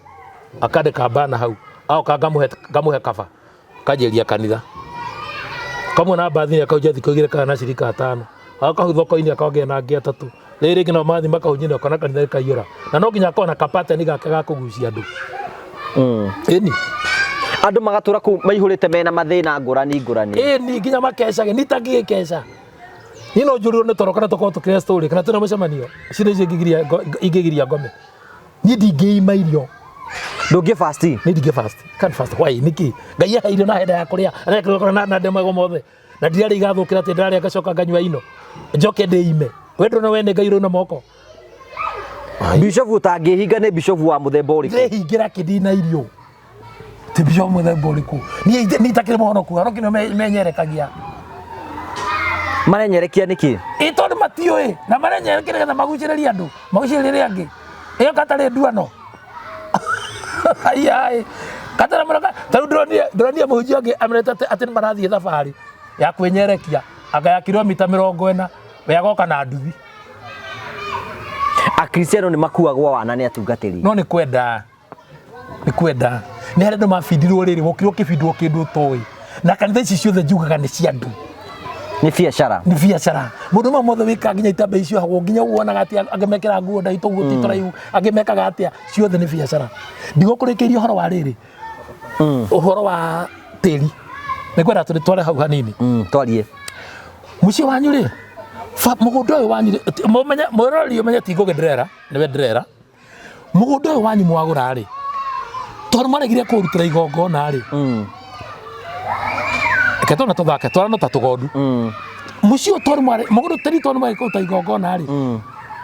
akandĩka bana hau agoka ngamũhe ngamũhe kaba kanjĩria kanitha kamwe na mbathi akahunjia thikũ igĩrĩ kana na cirika atano agoka hau thoko-inĩ akongera na angĩ atatũ rĩrĩ rĩngĩ nao mathiĩ makahunjia na ũkona kanitha ĩkaiyũra na no nginya akorwo na kapateni gake ga kũgucia andũ. Ĩni. Andũ magatũra kũu maihũrĩte mena mathĩna ngũrani ngũrani. Ĩni nginya makecage ni tangĩgĩkeca niĩ no njũrirwo nĩ toro kana tũkorwo tũkĩrĩa story kana twĩna mũcemanio ici nĩcio ingĩgiria ingĩgiria ngome. Niĩ ndingĩima irio. Ndũngĩ fast? Niĩ ndingĩ fast. Can't fast. Why? Nĩkĩ Ngai ahe irio na henda ya kũrĩa arekĩrwo na na ndemego mothe na ndirarĩa igathũkĩra atĩ ndĩrarĩa ngacoka nganyua ino njoke ndĩime we ndũrona we nĩ Ngai ũrĩ na moko. Bishofu ũtangĩhinga nĩ bishofu wa mũthemba ũrĩkũ? Ndĩrehingĩra kĩndina irio ti bishofu mũthemba ũrĩkũ? Niĩ niĩ itakĩrĩ mũhonoku honoki nĩo menyerekagia. Marenyerekia nĩkĩ? Ĩ tondũ matiũĩ na marenyerekia nĩgetha magucĩrĩrie andũ magucĩrĩrie angĩ ĩyo katarĩ nduano ai katara mũno tarĩu ndĩronire ndĩronire mũhunjia ũngĩ amerete atĩ atĩ nĩ marathiĩ thabarĩ ya kwĩnyerekia anga ya kilomita 40 we agoka na nduthi. Akristiano nĩ makuagwo wana nĩ atungatĩri. No nĩ kwenda nĩ kwenda nĩ harĩa andũ mabindirwo rĩrĩ wokire ũkĩbindwo kĩndũ ũtoĩ na kanitha ici ciothe njugaga nĩ cia andũ. Nĩ biacara. Nĩ biacara mũndũ ma mothe wĩkaga nginya itambaya icio hagwo nginya ũguo wonaga atĩ angĩ mekĩraga nguo ndaihu tũguo ti tũraihu angĩ mekaga atĩa ciothe nĩ biacara. Ndigũkũrĩkĩirie ũhoro wa rĩrĩ ũhoro wa tĩri nĩ ngwenda tũrĩtware hau hanini. Twarie. Mũciĩ wanyu rĩ mũgũnda ũyũ wanyu rĩ mũmenye mwĩroreri ũmenye ti Ngũgĩ ndĩrera nĩwe ndĩrera mũgũnda ũyũ wanyu mwagũra rĩ tondũ maregire kũrutĩra igongona rĩ reke twana tũthake twarano ta tũgondu mũciĩ ũyũ tondũ mware mũgũnda tĩri tondũ marĩ kũruta igongona rĩ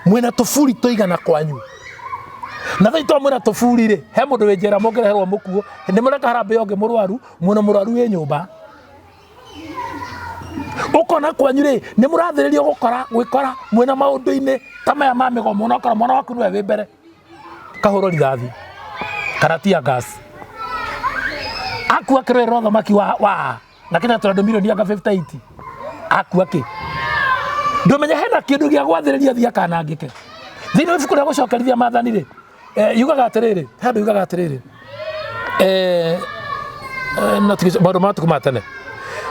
mwĩna tũburi tũigana kwanyu na thaa itwa mwĩna tũburi rĩ he mũndũ wĩ njera mũngĩreherwo mũkuo nĩ mũreka harambee ũngĩ mũrwaru mwĩna mũrwaru wĩ nyũmba ũkona kwanyu rĩ nĩ mũrathĩrĩrio gũkora gwĩkora mwĩna maũndũ-inĩ ta maya ma mĩgomo na ũkora mwana waku nĩwe wĩ mbere kahũrwo rithathi kana tear gas akua kĩrũĩrĩra ũthamaki wa wa na kĩnya tũrandũ milioni anga 58 akua kĩ ndũmenye hena kĩndũ gĩa gwathĩrĩria thiĩ akanangĩke thĩinĩ wa ibuku rĩa gũcokerithia maathani rĩ yugaga atĩrĩrĩ he handũ yugaga atĩrĩrĩ no maũndũ ma matukũ ma tene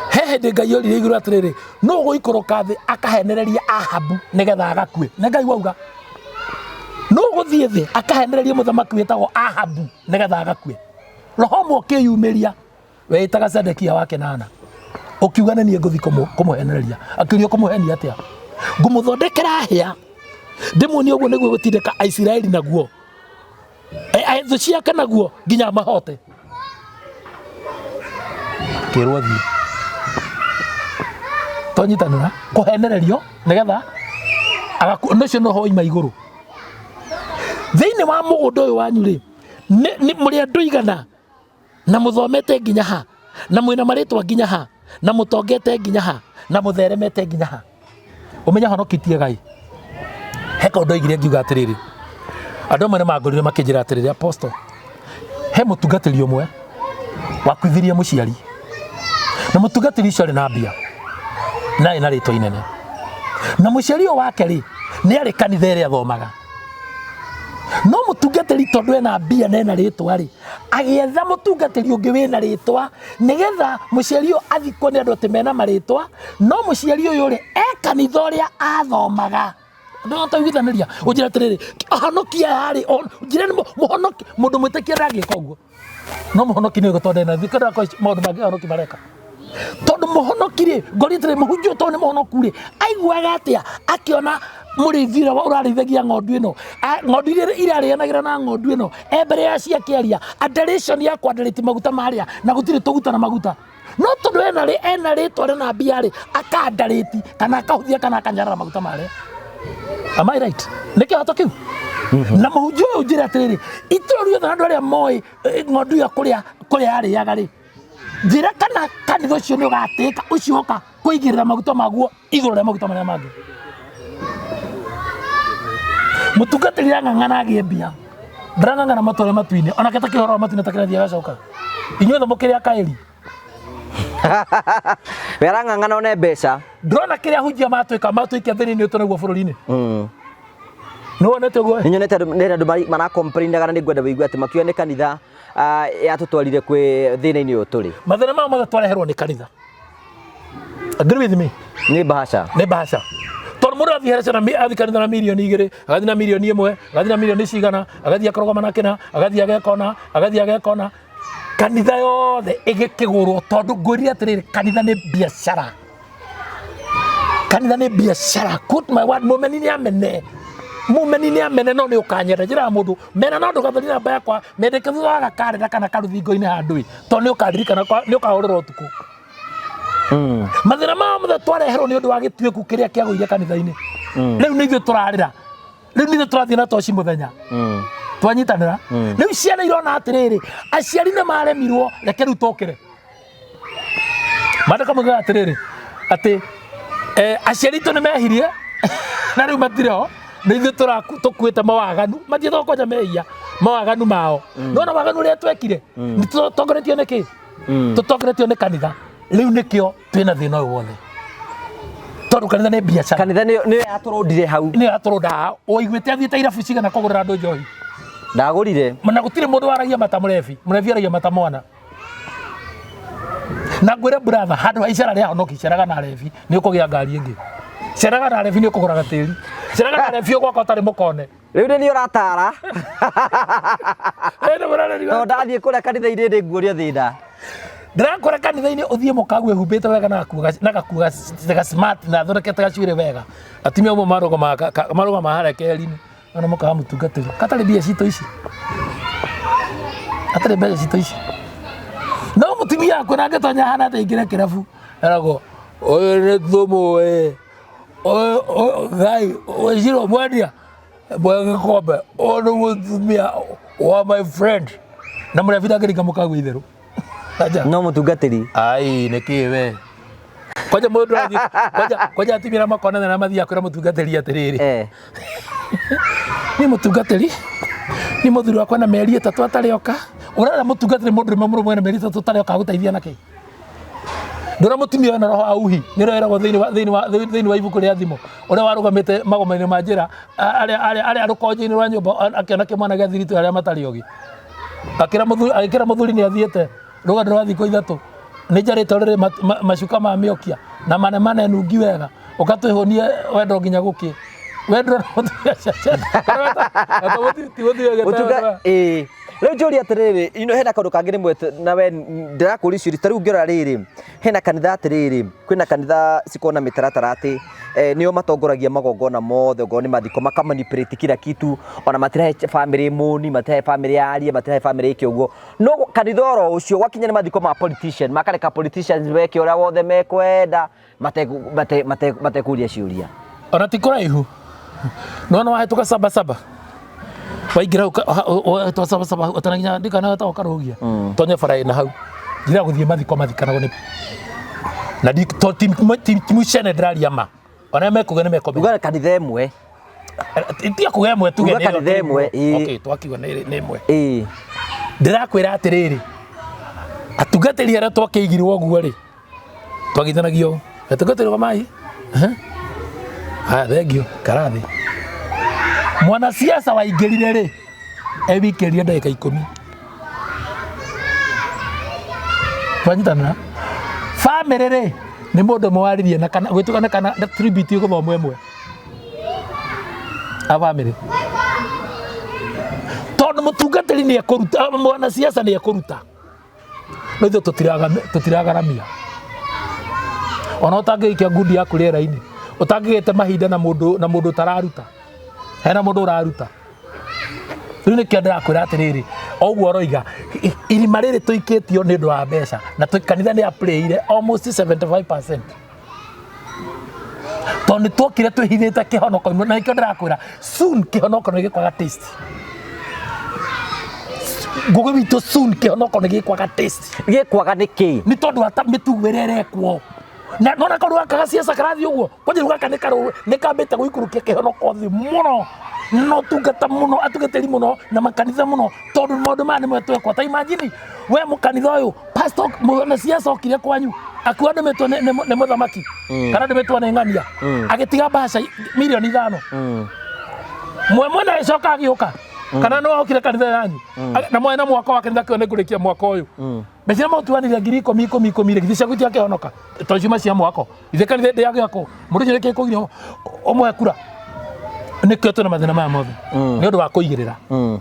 he hĩndĩ Ngai oririe igũrũ atĩrĩrĩ nũ ũgũikũrũka thĩ akahenereria Ahabu nĩgetha agakue nĩ Ngai wauga nũ ũgũthiĩ thĩ akahenereria mũthamaki wĩtagwo Ahabu nĩgetha agakue roho ũmwe ũkĩyumĩria wĩtaga Zedekia wa Kenana ũkiuga nĩ niĩ ngũthiĩ kũmũhenereria akĩũria kũmũhenia atĩa ngũmũthondekera hĩa ndĩmuonie ũguo nĩguo gũtindĩka Aisiraeli naguo thũ ciake naguo nginya mahote. Akĩrwo thiĩ. Twanyitanĩra kũhenererio nĩgetha agaku ũcio nĩ roho waima igũrũ. Thĩinĩ wa mũgũnda ũyũ wanyu rĩ, nĩ mũrĩ andũ igana na mũthomete nginya ha na mwĩna marĩtwa nginya ha na mũtongete nginya ha na mũtheremete nginya ha. Ũmenye honokitie Ngai. He kaũndũ oigire ngiuga atĩrĩrĩ, andũ amwe nĩ mangorire makĩnjĩra atĩrĩrĩ, apostle, he mũtungatĩri ũmwe wakuithirie mũciari na mũtungatĩri ũcio arĩ na mbia na arĩ na rĩtwa inene na mũciari ũyũ wake rĩ nĩ arĩ kanitha ĩrĩa athomaga no mũtungatĩri tondũ ena mbia na ena rĩtwa rĩ agĩetha mũtungatĩri ũngĩ wĩna rĩtwa nĩgetha mũciari ũyũ athikwo nĩ andũ atĩ mena marĩtwa no mũciari ũyũ rĩ e kanitha ũrĩa athomaga ndũhota iguithanĩria ũnjĩre atĩrĩrĩ ahonoki aya rĩ njĩre nĩ mũhonoki mũndũ mwĩtĩkia ndangĩka ũguo no mũhonoki nĩ ũgĩ tondũ ena thikũ maũndũ mangĩ ahonoki mareka tondũ mũhonoki rĩ ngori atĩrĩ mũhunjia ũyũ tondũ nĩ mũhonoku rĩ aiguaga atĩa akĩona mũrĩithi ũrĩa ũrarĩithagia ng'ondu ĩno ng'ondu iria irarĩanagĩra na ng'ondu ĩno e mbere ya cio akĩaria adoration ya kwandarĩti maguta marĩa na gũtirĩ tũguta na maguta no tondũ ena rĩ ena rĩtwa rĩna mbia rĩ akandarĩti kana akahũthia kana akanyarara maguta marĩa. Am I right? Nĩ kĩhoto kĩu? Na mũhunjia ũyũ njĩra atĩrĩrĩ, itũra rĩothe andũ arĩa moĩ ng'ondu ĩyo kũrĩa kũrĩa yarĩaga rĩ, njĩra kana kanitha ũcio nĩ ũgatĩka ũcio oka kũigĩrĩra maguta maguo igũrũ rĩa maguta marĩa mangĩ. Mũtungatĩri arang'ang'ana agĩe mbia, ndarang'ang'ana matware matu-inĩ, onake ta kĩhoro wa matu-inĩ ta kĩrathiĩ agacoka. Inyuothe mũkĩrĩ akaĩri. We arang'ang'ana one mbeca. Ndũrona kĩrĩa ahunjia matwĩka matwĩkia thĩna-inĩ ũyũ tũnaguo bũrũri-inĩ. Nĩ wonete ũguo? Nĩ nyonete andũ nĩ andũ mara complainaga na nĩ ngwenda wĩigue atĩ makiuga nĩ kanitha yatũtwarire kwĩ thĩna-inĩ ũyũ tũrĩ. Mathĩna maya mothe twareherwo nĩ kanitha. Agree with me? Nĩ bahasha. Nĩ bahasha. Tondũ mũndũ athiĩ hereca na athiĩ kanitha na mirioni 2, agathiĩ na mirioni 1, agathiĩ na mirioni cigana, agathiĩ akarũgama na kĩna, agathiĩ agekona, agathiĩ agekona. Kanitha yothe ĩgĩkĩgũrwo tondũ ngwĩrire atĩrĩrĩ, kanitha nĩ biacara. Kanitha nĩ biacara. Quote my word, mũmeni nĩ amene. Mũmeni nĩ amene no nĩ ũkanyenda. Njĩraga mũndũ, mena no ndũgatherie namba yakwa, mendeke thutha wa gakarenda kana karũthingo-inĩ handũ ĩ, tondũ nĩ ũkandirikana, nĩ ũkahũrĩra ũtukũ. Mathĩna maya mothe twareherwo nĩ ũndũ wa gĩtuĩku kĩrĩa kĩagũire kanitha-inĩ. Rĩu nĩ ithuĩ tũrarĩra. Rĩu nĩ ithuĩ tũrathiĩ na toci mũthenya. Twanyitanĩra. Rĩu ciana irona atĩrĩrĩ, aciari nĩ maremirwo, reke rĩu tũkĩre. Maandĩko moigaga atĩrĩrĩ, atĩ aciari aitũ nĩ mehirie na rĩu matirĩ ho, nĩ ithuĩ tũkuĩte mawaganu, matiĩtagwo kwanja mehia, mawaganu mao. Nĩwona waganu ũrĩa twekire? Nĩ tũtongoretio nĩ kĩ? Tũtongoretio nĩ kanitha. Rĩu nĩkĩo twĩna thĩna ũyũ wothe. Tondũ kanitha nĩ biacara. Kanitha nĩyo yatũrũndire hau. Nĩyo yatũrũnda hau. Ũiguĩte athiĩte irabu cigana kũgũrĩra andũ njohi? Ndagũrire. Na gũtirĩ mũndũ waragia mata mũrebi. Mũrebi aragia mata mwana. Na ngwĩre brother, handũ ha icera rĩa honoki, ceraga na rebi, nĩ ũkũgĩa ngari ĩngĩ. Ceraga na rebi nĩ ũkũgũra gatĩri. Ceraga na rebi ũgwaka ũtarĩ mũkone. Rĩu nĩ niĩ ũratara. Tondũ ndathiĩ kũrĩa kanitha-inĩ ndĩ nguorio thĩna. Ndĩrakora kanitha-inĩ ũthiĩ mũkagu ĩhumbĩte wega na gakuo ga smart na athondekete gacuĩrĩ wega. Atumia amwe marũgamaga harĩa keheri-inĩ. Ona mũkaga mũtungatĩri. Katarĩ mbia citũ ici. Gatarĩ mbeca citũ ici. No mũtumia akwa nake tonya hana atĩ aingĩre kĩrabu. Eragwo ũyũ nĩ tũmũĩ. Ũyũ Ngai wĩcirwo mwendia mwe gĩkombe. Ũyũ nĩ mũtumia wa my friend. Na mũrebi ndangĩringa mũkaguo itherũ. Aja. No mũtungatĩri. Ai, nĩ kĩ we? Kwanja mũndũ athiĩ, kwanja kwanja atumia arĩa makonana na mathiaga kwĩra mũtungatĩri atĩrĩrĩ. Niĩ mũtungatĩri, niĩ mũthuri wakwa na mĩeri 3 atarĩ oka. Ũrera mũtungatĩri mũndũrũme mũrũme na mĩeri 3 atarĩ oka agũteithia na kĩ? Ndũra mũtumia wena roho wa uhi, nĩ ũrĩa wĩragwo thĩinĩ wa thĩinĩ wa thĩinĩ wa ibuku rĩa thimo, ũrĩa warũgamĩte magomano-inĩ ma njĩra, arĩa arĩa arĩa rũkonjo-inĩ rwa nyũmba akĩona kĩmwana gĩa thiritũ arĩa matarĩ ogĩ. Akĩra mũthuri agĩkĩra mũthuri nĩ athiĩte rũgendo rwa thikũ 3, nĩ njarĩte ũrĩrĩ macuka ma mĩokia na manemane nungi wega, ũka twĩhũnie wendo nginya gũkĩe. Wendo ti mũthuri ĩĩ. Rĩu njũrie atĩrĩrĩ, you know, hena kaũndũ kangĩ rĩmwe na we ndĩrakũria ciũria ta rĩu ngĩrora rĩrĩ, hena kanitha atĩrĩrĩ, kwĩna kanitha cikoragwo na mĩtaratara atĩ nĩo matongoragia magongona mothe okorwo nĩ mathiko maka manipulate kila kitu, ona matirahe family moni, matirahe family yarie, matirahe family ĩke ũguo. No kanitha oro ũcio gwakinya nĩ mathiko ma politician, makareka politicians meke ũrĩa wothe mekwenda matekũria ciũria. Ona ti kũraihu nona wahĩtũka saba saba waingĩra wahĩtũka saba saba ũtanakinya ndikana wetagwo karũgia tonye bara ĩna hau njĩra gũthiĩ mathiko mathikanagwo nĩ na to ti mũcene ndĩraria ma ona mekuga nĩ mekomenya. Uga kanitha ĩmwe. Tia kuga ĩmwe tuge Uga kanitha ĩmwe, ĩĩ. Okay, twakiuga nĩ ĩmwe. Ĩĩ. Ndĩrakwĩra atĩrĩrĩ, atungatĩri arĩa twakĩigirwo ũguo rĩ, twagithanagio atungatĩri wa mai. Haya, thengio karathi. Mwanasiasa waingĩrire rĩ, ewikĩrire ndagĩka 10. Twanyitanĩra famĩlĩ rĩ, nĩ mũndũ ũmwe waririe na kana gwĩtuga na kana tribute ĩgũthomwo ĩmwe a famĩlĩ, tondũ mũtungatĩri nĩ ekũruta, mwanasiasa nĩ ekũruta, no ithuĩ tũtiragaramia. Ona ũtangĩikia ngundi yaku rĩera-inĩ, ũtangĩgĩte mahinda na mũndũ na mũndũ ũtararuta, hena mũndũ ũraruta. Rĩu nĩkĩo ndĩrakwĩra atĩrĩrĩ, o ũguo ũroiga, irima rĩrĩ tũikĩtio nĩ ũndũ wa mbeca, na kanitha nĩ aplayire almost 75%, tondũ nĩ tuokire twĩhithĩte kĩhonoko, na nĩkĩo ndĩrakwĩra soon kĩhonoko nĩ gĩkwaga taste. Ngũgĩ witũ, soon kĩhonoko nĩ gĩkwaga taste. Gĩkwaga nĩ kĩ? Nĩ tondũ wa mĩtugo ĩrĩa ĩrekwo na nona kaũndũ gaka ga siasa karathiĩ ũguo kwanja. Rĩu gaka nĩ kambĩte gũikũrũkia kĩhonoko thĩ mũno, na ũtungata mũno, atungatĩri mũno na makanitha mũno, tondũ maũndũ maya nĩmo twekwo. Ta imagine we mũkanitha ũyũ, pastor mwanasiasa okire kwanyu akua ndũmĩtwo nĩ mũthamaki kana ndũmĩtwo nĩ ng'ania, agĩtiga mbaca 5 mirioni. Mwe mwena agĩcoka agĩũka kana nĩ wokire kanitha yanyu na mwena mwaka wa kanitha kĩo nĩ ngũrĩkia mwaka ũyũ, mbeca iria mũtuanire 10,000 10 10 rĩ, githĩ ciaku itiakĩhonoka tondũ ciuma cia mwako? Ithe kanitha ndĩ yagĩakwo mũndũ ũcio nĩkĩ kũgiria ũmũhe kura? Nĩkĩo twĩna mathĩna maya mothe nĩ ũndũ wa kũigĩrĩra.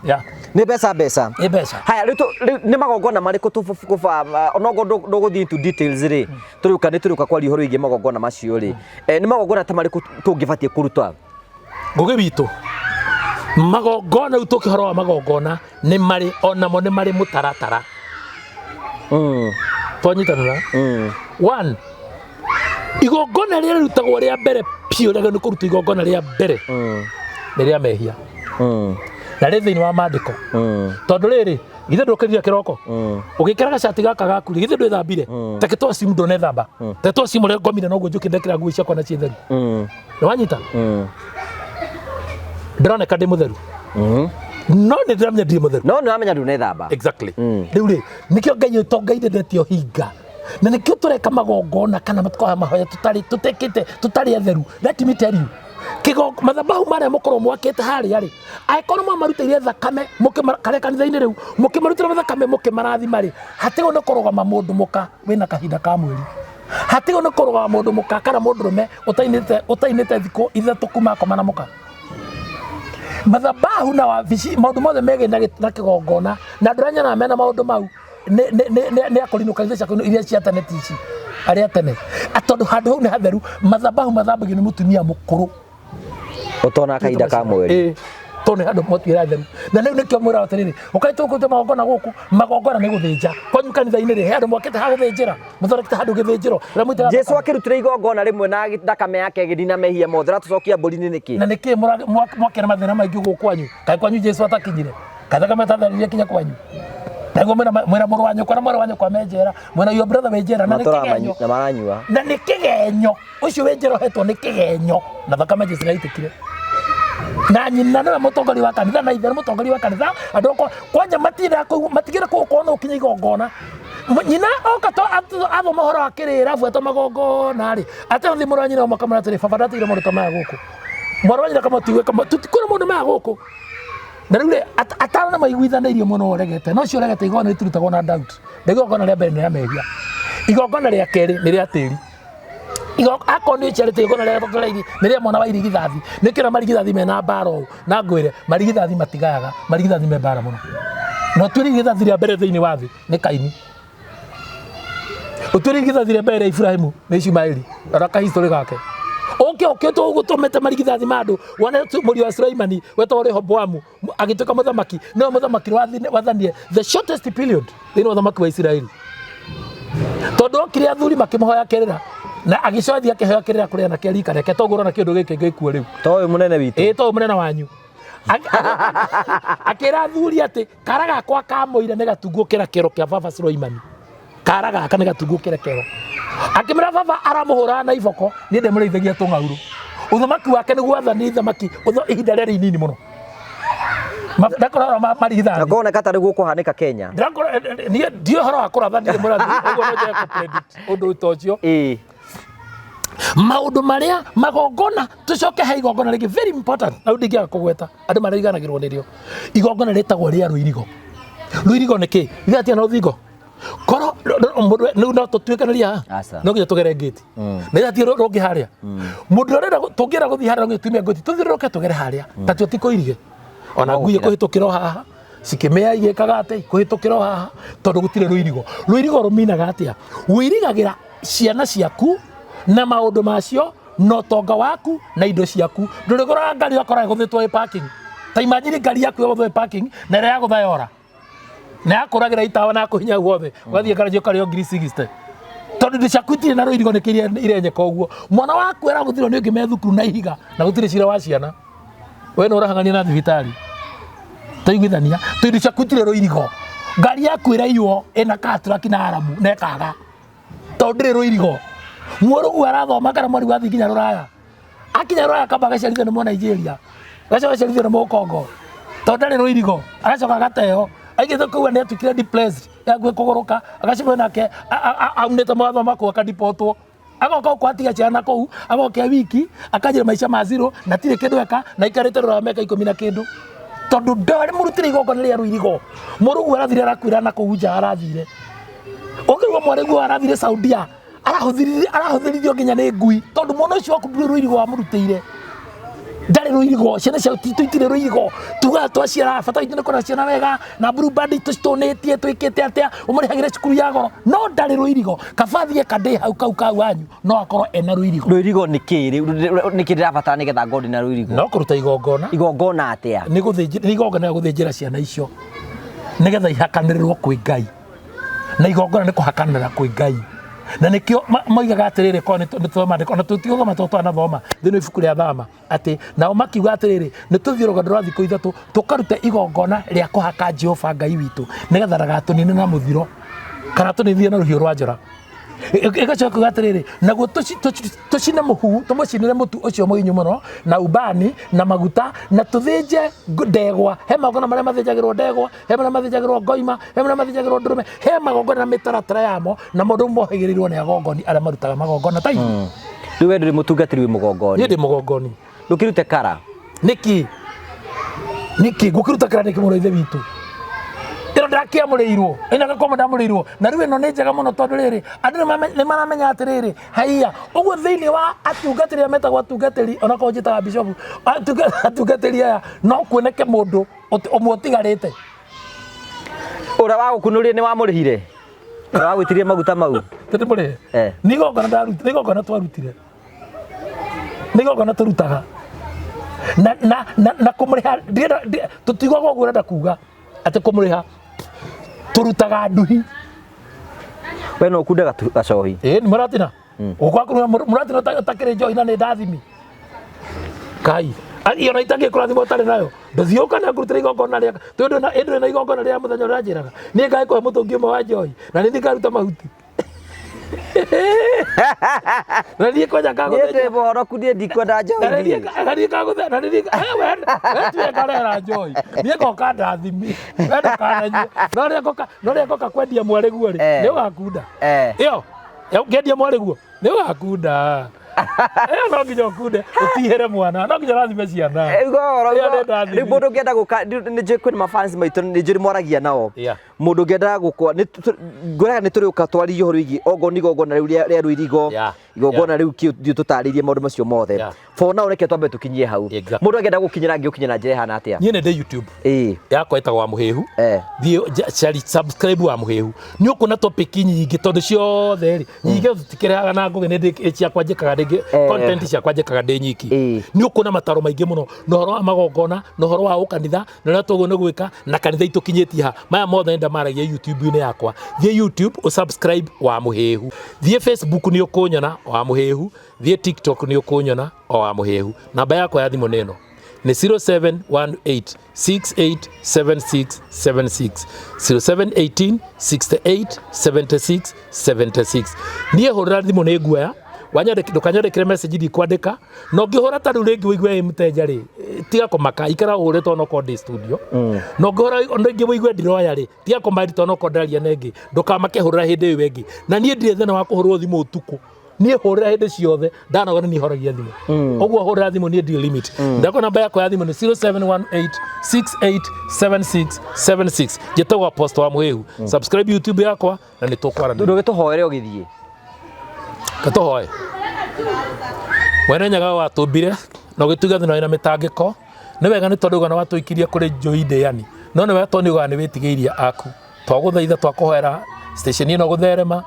Yeah. Nĩ mbeca mbeca. Nĩ mbeca. Haya, rĩu rĩu nĩ magongona marĩkũ tũkũba onokorwo ndũgũthiĩ into details rĩ, tũrĩũka nĩ tũrĩũka kwaria ũhoro wĩgiĩ magongona macio rĩ, nĩ magongona ta marĩkũ tũngĩbatiĩ kũruta? Ngũgĩ witũ, magongona rĩu tũkĩhoro wa magongona nĩ marĩ onamo nĩ marĩ mũtaratara. Twanyitanĩra one, igongona rĩrĩa rĩrutagwo rĩa mbere biũ, rĩagĩrĩirwo nĩ kũrutwo igongona rĩa mbere nĩ rĩa mehia, na rĩ thĩinĩ wa maandĩko. Tondũ rĩrĩ, githĩ ndũkĩrire kĩroko ũgĩkĩra gacati gaka gaku rĩ, githĩ ndwĩthambire? Take to assume ndũnethamba, take to assume ũrĩa ngomire noguo njũkĩte ndekĩra nguo ciakwa na ciĩ theru. Nĩ wanyita? Ndĩroneka ndĩ mũtheru, no nĩ ndĩramenya ndirĩ mũtheru. No nĩ wamenya ndũnethamba. Exactly. Rĩu rĩ, nĩkĩo Ngai to Ngai ndendete ũhinga, na nĩkĩo tũreka magongona kana tũkoya mahoya tũtarĩ tũtekĩte tũtarĩ atheru. Let me tell you, kĩgongo mathabahu marĩa mũkorwo mwakĩte harĩa rĩ, angĩkorwo mwamarutĩire thakame karĩa kanitha-inĩ rĩu mũkĩmarutĩra thakame mũkĩmarathima rĩ, hatigwo nĩ kũrũgama mũndũ mũka wĩna kahinda ka mweri, hatigwo nĩ kũrũgama mũndũ mũka kana mũndũrũme ũtainĩte thikũ 3 kuma akoma na mũka. Mathabahu na wabici, maũndũ mothe megiĩ na kĩgongona na andũ arĩa nyonaga mena maũndũ mau nĩ akũrinũ kanitha cia iria cia tene, ti ici arĩa tene. Tondũ handũ hau nĩ hatheru, mathabahu mathambagio nĩ mũtumia mũkũrũ ũtona kahinda ka mweri. Ĩĩ, tondũ nĩ handũ mwatuĩra theru. Na rĩu nĩkĩo mwĩraga atĩrĩrĩ, ũkai tũkũte magongona gũkũ. Magongona nĩ gũthĩnja. Kwanyu kanitha-inĩ rĩ, he handũ mwakĩte ha gũthĩnjĩra, mũthondekete handũ gĩthĩnjĩro rĩrĩa mũitaga Jesu thakame? Akĩrutĩra igongona rĩmwe na thakame yake ĩgĩthina mehia mothe, ratũcokia mbũri-inĩ nĩkĩ? Na nĩkĩ mwakĩra mathĩna maingĩ gũkũ kwanyu? Kaĩ kwanyu Jesu atakinyire? Kaĩ thakame ĩtatheririe kinya kwanyu? Naguo mwĩna mũrũ wa nyũkwa na mwarĩ wa nyũkwa me njera, mwĩna your brother wĩ njera, na nĩ kĩgenyo. Na maranyua. Na nĩ kĩgenyo ũcio wĩ njera ũhetwo nĩ kĩgenyo na thakame Jesu yaitĩkire, na nyina nĩwe mũtongoria wa kanitha na ithe nĩ mũtongoria wa kanitha. Andũ akwa kwanja matindaga kũu matigĩra kũu no ũkinye igongona. Nyina oka to athoma ũhoro wa kĩrĩra bueto magongona rĩ, atĩ mũrũ wa nyina ũmwe akamwĩra atĩrĩ, "Baba ndatigire maũndũ ta maya gũkũ." Mwarĩ wa nyina akamũtigue tũtikwĩra maũndũ maya gũkũ. Na rĩu rĩ, atano nĩ maiguithanĩirie mũno ũregete, no ũcio ũregete. Igongona rĩtirutagwo na doubt. Na igongona rĩa mbere nĩ rĩa mehia, igongona rĩa kerĩ nĩ rĩa tĩri. Akorwo nĩ ũciarĩte, igongona rĩa gatatũ nĩ rĩa mwana wa irigithathi. Nĩkĩo marigithathi mena mbara ũũ, na ngwĩre marigithathi matigayaga, marigithathi me mbara mũno. Na ũtuĩrie irigithathi rĩa mbere thĩinĩ wa thĩ nĩ Kaini. Ũtuĩrie irigithathi rĩa mbere rĩa Iburahĩmu nĩ Ishumaeli. Rora ka history gake. Ũke ũkĩte ũguo tũmĩte marigithathi ma andũ wone mũriũ wa Sulaimani wetagwo Rehoboamu agĩtuĩka mũthamaki, nĩwe mũthamaki wathanire the shortest period thĩinĩ wa ũthamaki wa Isiraeli. Tondũ okire athuri makĩmũhoya kĩrĩra na agĩcoka akĩhoya kĩrĩra kũrĩ anake a rika rĩake, toguo ũrona kĩũndũ gĩkĩ gĩkuo rĩu. To ũyũ mũnene witũ. Ĩĩ to ũyũ mũnene wanyu. Akĩra athuri atĩ kara gakwa ka mũira nĩ gatungu gũkĩra kĩero kĩa baba Suleimani. Kara gaka nĩ gatungu gũkĩra kĩero. Akĩmwĩra baba aramũhũraga na iboko, niĩ ndĩmũrĩithagia tũng'aurũ. Ũthamaki wake nĩguo wathani thamaki ihinda rĩarĩ inini mũno. Ndakorora marigithathi. Na kuoneka tarĩ guo kũhanĩka Kenya. Ndakora niĩ ndiũĩ ũhoro wa kũratha ndirĩ mũrathi ũguo no njage kũ predict ũndũ ta ũcio. Ĩĩ. Maũndũ marĩa magongona tũcoke he igongona rĩngĩ very important na rĩu ndingĩaga kũgweta andũ mariganagĩrwo nĩrĩo. Igongona rĩtagwo rĩa rũirigo. Rũirigo nĩ kĩ? Ithe atia na rũthingo? Korwo mũndũ rĩu no tũtuĩkanĩrie haha Aca. no nginya tũgere ngĩti. Na ithe atia rũngĩ harĩa. Mũndũ ũrĩa ũrenda tũngĩenda gũthiĩ harĩa no nginya tume ngĩti tũthiũrũrũke tũgere harĩa. Ta tuo ti kũirige. Ona ngui ĩkũhĩtũkĩra o haha cikĩmĩa igĩkaga atĩa ikũhĩtũkĩra o haha tondũ gũtirĩ rũirigo. Rũirigo rũminaga atĩa? Wĩirigagĩra ciana ciaku na maũndũ macio na ũtonga waku na indo ciaku. Ndũrĩgũraga ngari ũgakora ĩgũthĩtwo ĩ parking. Ta imagine ngari yaku ĩgũthwo ĩ parking na ĩrĩa yagũtha yora. Na yakũragĩra itawa na yakũhinya guothe. Ũgathiĩ ngaraji ũkarĩo ngiri 60. Tondũ indo ciaku itirĩ na rũirigo nĩkĩo irenyeka ũguo. Mwana waku aragũthirwo nĩ ũngĩ me thukuru na ihiga na gũtirĩ cira wa ciana. We nĩ ũrahang'ania na thibitarĩ. Twaiguithania. Tondũ indo ciaku itirĩ rũirigo. Ngari yaku ĩraiywo ĩna katuraki na aramu na ĩkaga. Tondũ ndĩrĩ rũirigo. Mũrũguo arathoma kana mwarĩguo athiĩ nginya rũraya. Akinya rũraya akamba agaciarithio nĩ Mũnigeria. Agacoka agaciarithio nĩ Mũkongo. Tondũ ndarĩ rũirigo. Agacoka agateo. Aingĩte kũu nĩ atuĩkire depressed. Hakuhĩ kũgũrũka. Agacemania nake aunĩte mawatho ma kũu akadipotwo. Agoka gũkũ atiga ciana kũu, agoka e wiki, akanjĩra maica ma zero, na tirĩ kĩndũ eka, na aikarĩte rũraya mĩaka ikũmi na kĩndũ. Tondũ ndarĩ mũrutĩre igongona rĩa rũirigo. Mũrũguo arathire arakuĩra na kũu nja arathire. Ũngĩigua mwarĩguo arathire Saudia, arahũthĩrithio nginya nĩ ngui, tondũ mwana ũcio waku ndũrĩ rũirigo wamũrutĩire. Ndarĩ rũirigo, ciana ciitũ itirĩ rũirigo. Tugaga twaciara, bata witũ nĩ kũrera ciana wega, na blue band tũcitũnĩtie, twĩkĩte atĩa, ũmũrĩhagĩre cukuru ya goro, no ndarĩ rũirigo. Kaba athiĩ kandĩ hau kau kau wanyu, no akorwo ena rũirigo. Rũirigo nĩ kĩ rĩu? Nĩ kĩ ndĩrabatara nĩgetha ngorwo ndĩna rũirigo? No kũruta igongona. Igongona atĩa? Nĩ gũthĩnjĩra, nĩ igongona rĩa gũthĩnjĩra ciana icio, nĩgetha ihakanĩrĩrwo kwĩ Ngai. Na igongona nĩ kũhakanĩra kwĩ Ngai. Na nĩkĩo moigaga atĩrĩrĩ, korwo nĩ tũthoma maandĩko, ona tũtigũthoma tondũ twanathoma thĩinĩ wa ibuku rĩa Thama, atĩ nao makiuga atĩrĩrĩ, nĩ tũthiĩ rũgendo rwa thikũ ithatũ tũkarute igongona rĩa kũhaka Jehova Ngai witũ, nĩgetha ndagatũnine na mũthiro kana tũninithie na rũhiũ rwa njora. Ĩgacoka kuga atĩrĩrĩ, naguo tũcine mũhu, tũmũcinĩre mũtu ũcio mũhinyu mũno na ubani na maguta, na tũthĩnje ndegwa. He magongona marĩa mathĩnjagĩrwo ndegwa, he marĩa mathĩnjagĩrwo ngoima, he marĩa mathĩnjagĩrwo ndũrũme, he magongona na mĩtaratara yamo, na maũndũ mohĩgĩrĩirwo nĩ agongoni arĩa marutaga magongona ta ithuĩ. Rĩu we ndũrĩ mũtungatĩri, wĩ mũgongoni? Niĩ ndĩ mũgongoni. Ndũkĩrute kara? Nĩkĩ? Nĩkĩ? Ngũkĩruta kara nĩkĩ mũrũ wa ithe witũ? Ĩno ndakĩamũrĩirwo, ĩno gakorwo ndamũrĩirwo. Na rĩu ĩno nĩ njega mũno tondũ rĩrĩ, andũ nĩ maramenya atĩrĩrĩ, haiya, ũguo thĩinĩ wa atungatĩri arĩa metagwo atungatĩri, onakorwo njĩtaga bishopu, atungatĩri aya, no kuoneke mũndũ ũmwe ũtigarĩte. Ũrĩa wagũkunũrire nĩ wamũrĩhire? Ũrĩa wagũitĩrĩrie maguta mau? Tũtimũrĩhe. Nĩ igongona ndarutire, nĩ igongona twarutire. Nĩ igongona tũrutaga. Na, na, na, na kũmũrĩha, ndĩrenda, tũtiugaga ũguo ũrenda kuga, atĩ kũmũrĩha. Tũrutaga nduhi. We no ũkunde gacohi? Ĩĩ, nĩ mũratina. Gũkwa kũruga mũratina ũtakĩrĩ njohi na nĩ ndathimi. Kai, ona itangĩkũrathima ũtarĩ nayo. Ndũthiũka na ngũrutĩra igongona rĩa, tondũ na ĩndũ na igongona rĩa mũthenya ũrĩa ũranjĩraga. Niĩ ngagĩkũhe mũtũngi ũmwe wa njohi, na nĩ ngaruta mahuti. Na niĩ kwanja Niĩ ndĩ ngagũthĩnja. mũhoroku, niĩ ndikwenda njohi Na niĩ niĩ. na niĩ ngagũthĩnja, na niĩ we we tuwe ngarehera njohi. Niĩ ngoka ndathimi. We ndũkananyue. No rĩrĩa ngoka, no rĩrĩa ngoka kwendia mwarĩguo rĩ, nĩ ũgakunda. Ĩyo, ngĩendia mwarĩguo nĩ ũgakunda. Ĩyo no nginya ũkunde ũtihere mwana, no nginya ũrathime ciana. Ĩyo nĩ ndathimi. Rĩu mũndũ ũngĩenda gũka nĩ njũĩ kwĩna mafans maitũ nĩ njũĩ mwaragia nao. Yeah. Mũndũ ũngĩenda gũkwa ngwĩraga nĩ tũrĩũka twaririe ũhoro wĩgiĩ ongorwo nĩ igongona rĩu rĩa rũirigo, Yeah. igongona rĩu kĩ tũtarĩrie maũndũ macio mothe. Yeah. For now reke twambe tũkinyie hau. Exactly. Mũndũ angĩenda gũkinyĩra angĩũkinyĩra na njĩra ĩhana atĩa? Niĩ nĩ ndĩ YouTube Ĩĩ. yakwa ĩtagwo wa Mũhĩhu. Eh. Thiĩ subscribe wa Mũhĩhu, nĩ ũkuona topic nyingĩ tondũ ciothe rĩ nyingĩ tũtikĩrehaga na ngũgĩ nĩ ndĩ ciakwa njĩkaga rĩngĩ Eh. content ciakwa njĩkaga ndĩ nyiki. Ĩĩ. Nĩ ũkuona mataro maingĩ mũno na ũhoro wa magongona na ũhoro wa ũkanitha na ũrĩa tũguo nĩ gwĩka na kanitha itũkinyĩtie ha. Maya mothe nĩ ndamaragia YouTube-inĩ yakwa. Thiĩ YouTube ũsubscribe wa Mũhĩhu, thiĩ Facebook nĩ ũkũnyona wa Mũhĩhu, thiĩ TikTok nĩ ũkũnyona o wa Mũhĩhu. Namba yakwa ya thimũ nĩ ĩno, nĩ 0718 687676, 0718 68 76 76. Niĩ hũrĩra thimũ nĩ nguoya, ndũkanyandĩkĩre message ndikwandĩka, na ũngĩhũra ta rĩu rĩngĩ ũigue ĩ mũteja rĩ, tiga kũmaka, ikara ũhũrĩte onokorwo ndĩ studio. Na ũngĩhũra rĩngĩ ũigue ndiroya rĩ, tiga kũmaka tondũ onokorwo ndĩraria na ĩngĩ, ndũkamake, hũrĩra hĩndĩ ĩyo ĩngĩ. Na niĩ ndirĩ thĩna wa kũhũrwo thimũ ũtukũ, niĩ hũrĩra hĩndĩ ciothe, ndanoga nĩ niĩ horagia thimũ. Ũguo hũrĩra thimũ, niĩ ndirĩ limit. Ndakwa namba yakwa ya thimũ nĩ 0718 687676. Njĩtagwo Apostle wa Mũhĩhu. Subscribe YouTube yakwa na nĩ tũkwaranĩria. Ndũgĩtũhoere ũgĩthiĩ. Katũhoe. Mwene Nyaga watũmbire na ũgĩtuga thĩna wĩna mĩtangĩko, nĩ wega nĩ tondũ ũgana watũikirie kũrĩ njũi ndĩani, no nĩ wega tondũ nĩ ũgana nĩ wĩtigĩirie aku. Twagũthaitha, twakũhoera station ĩno gũtherema,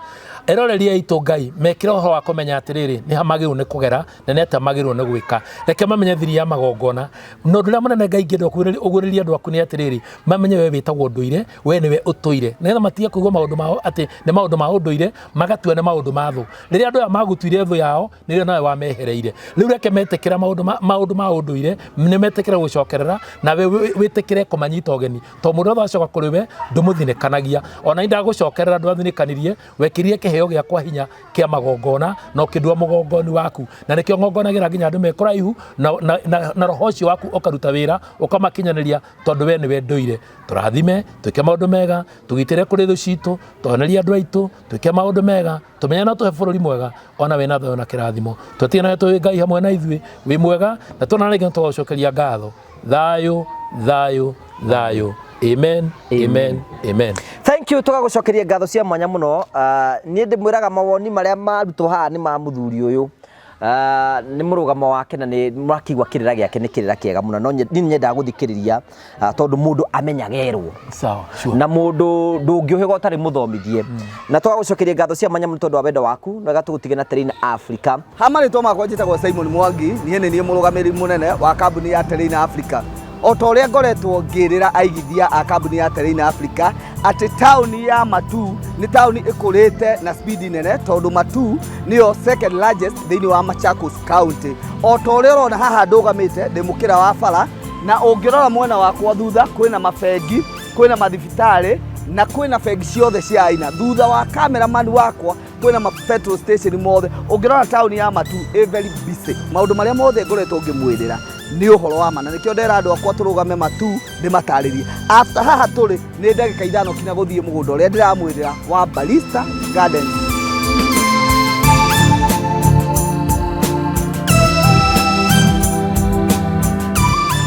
eroreri aitũ Ngai mekĩre ũhoro wa kũmenya atĩrĩrĩ nĩ ha magĩrĩirwo nĩ kũgera na nĩ atĩa magĩrĩirwo nĩ gwĩka. Reke mamenye thiri ya magongona. Na ũndũ ũrĩa mũnene Ngai ingĩenda ũguũrĩrie andũ aku nĩ atĩrĩrĩ, mamenye we wĩtagwo ndũire, we nĩwe ũtũire, nĩgetha matige kũigua maũndũ mao atĩ nĩ maũndũ ma ũndũire, magatua nĩ maũndũ ma thũ. Rĩrĩa andũ aya magutuire thũ yao, nĩrĩo nawe wamehereire. Rĩu reke metĩkĩra maũndũ ma ũndũire, nĩ metĩkĩre gũcokerera, nawe wĩtĩkĩre kũmanyita ũgeni, tondũ mũndũ wothe wacoka kũrĩ we ndũmũthinĩkanagia. Ona niĩ ndagũcokerera ndwathinĩkanirie, wekĩrire kĩheo gĩakwa hinya kĩa magongona na ũkĩndua mũgongoni waku, na nĩkĩo ngongonagĩra nginya andũ me kũraihu, na roho ũcio waku ũkaruta wĩra ũkamakinyanĩria, tondũ we nĩwe ndũire. Tũrathime, twĩke maũndũ mega, tũgitĩre kũrĩ thũ citũ, tũhonerie andũ aitũ, twĩke maũndũ mega, tũmenye no tũhe bũrũri mwega, ona wĩna thayũ na kĩrathimo. Twetigĩra nawe tũĩ Ngai hamwe na ithuĩ, wĩ mwega, na tuonana rĩngĩ nĩtũgagũcokeria ngatho. Thayũ, thayũ, thayũ. Amen, amen, amen. Thank you, tũgagũcokeria ngatho cia mwanya mũno. Niĩ ndĩmwĩraga mawoni marĩa marutwo haha nĩ ma mũthuri ũyũ. Nĩ mũrũgamo wake na nĩ mũrakĩigua kĩrĩra gĩake nĩ kĩrĩra kĩega mũno, no niĩ nyendaga gũthikĩrĩria, tondũ mũndũ amenyaga erwo. Sawa, sure. Na mũndũ ndũngĩũhĩga ũtarĩ mũthomithie. Na tũgagũcokeria ngatho cia mwanya mũno tondũ wa wendo waku, na wega tũgũtige na Terrain Africa. Ha marĩtwa makwa njĩtagwo Simon Mwangi, niĩ nĩ niĩ mũrũgamĩrĩri mũnene wa kambuni ya Terrain Africa. O ta ũrĩa ngoretwo ngĩrĩra aigithia a kambuni ya Terrain Africa atĩ taũni ya Matuu nĩ taũni ĩkũrĩte na speed nene, tondũ Matuu nĩyo second largest thĩinĩ wa Machakos County. O ta ũrĩa ũrona haha ndũgamĩte ndĩ mũkĩra wa bara, na ũngĩrora mwena wakwa thutha kwĩna mabengi, kwĩna mathibitarĩ na kwĩna bengi ciothe cia aina. Thutha wa cameraman wakwa kwĩna ma petrol station mothe. Ũngĩrora taũni ya Matuu ĩ very busy. Maũndũ marĩa mothe ngoretwo ngĩmwĩrĩra nĩ ũhoro wa ma, na nĩkĩo ndera andũ akwa tũrũgame Matuu ndĩmatarĩrie. After haha tũrĩ nĩ ndagĩka 5 kinya gũthiĩ mũgũnda ũrĩa ndĩramwĩrĩra wa Barista Gardens.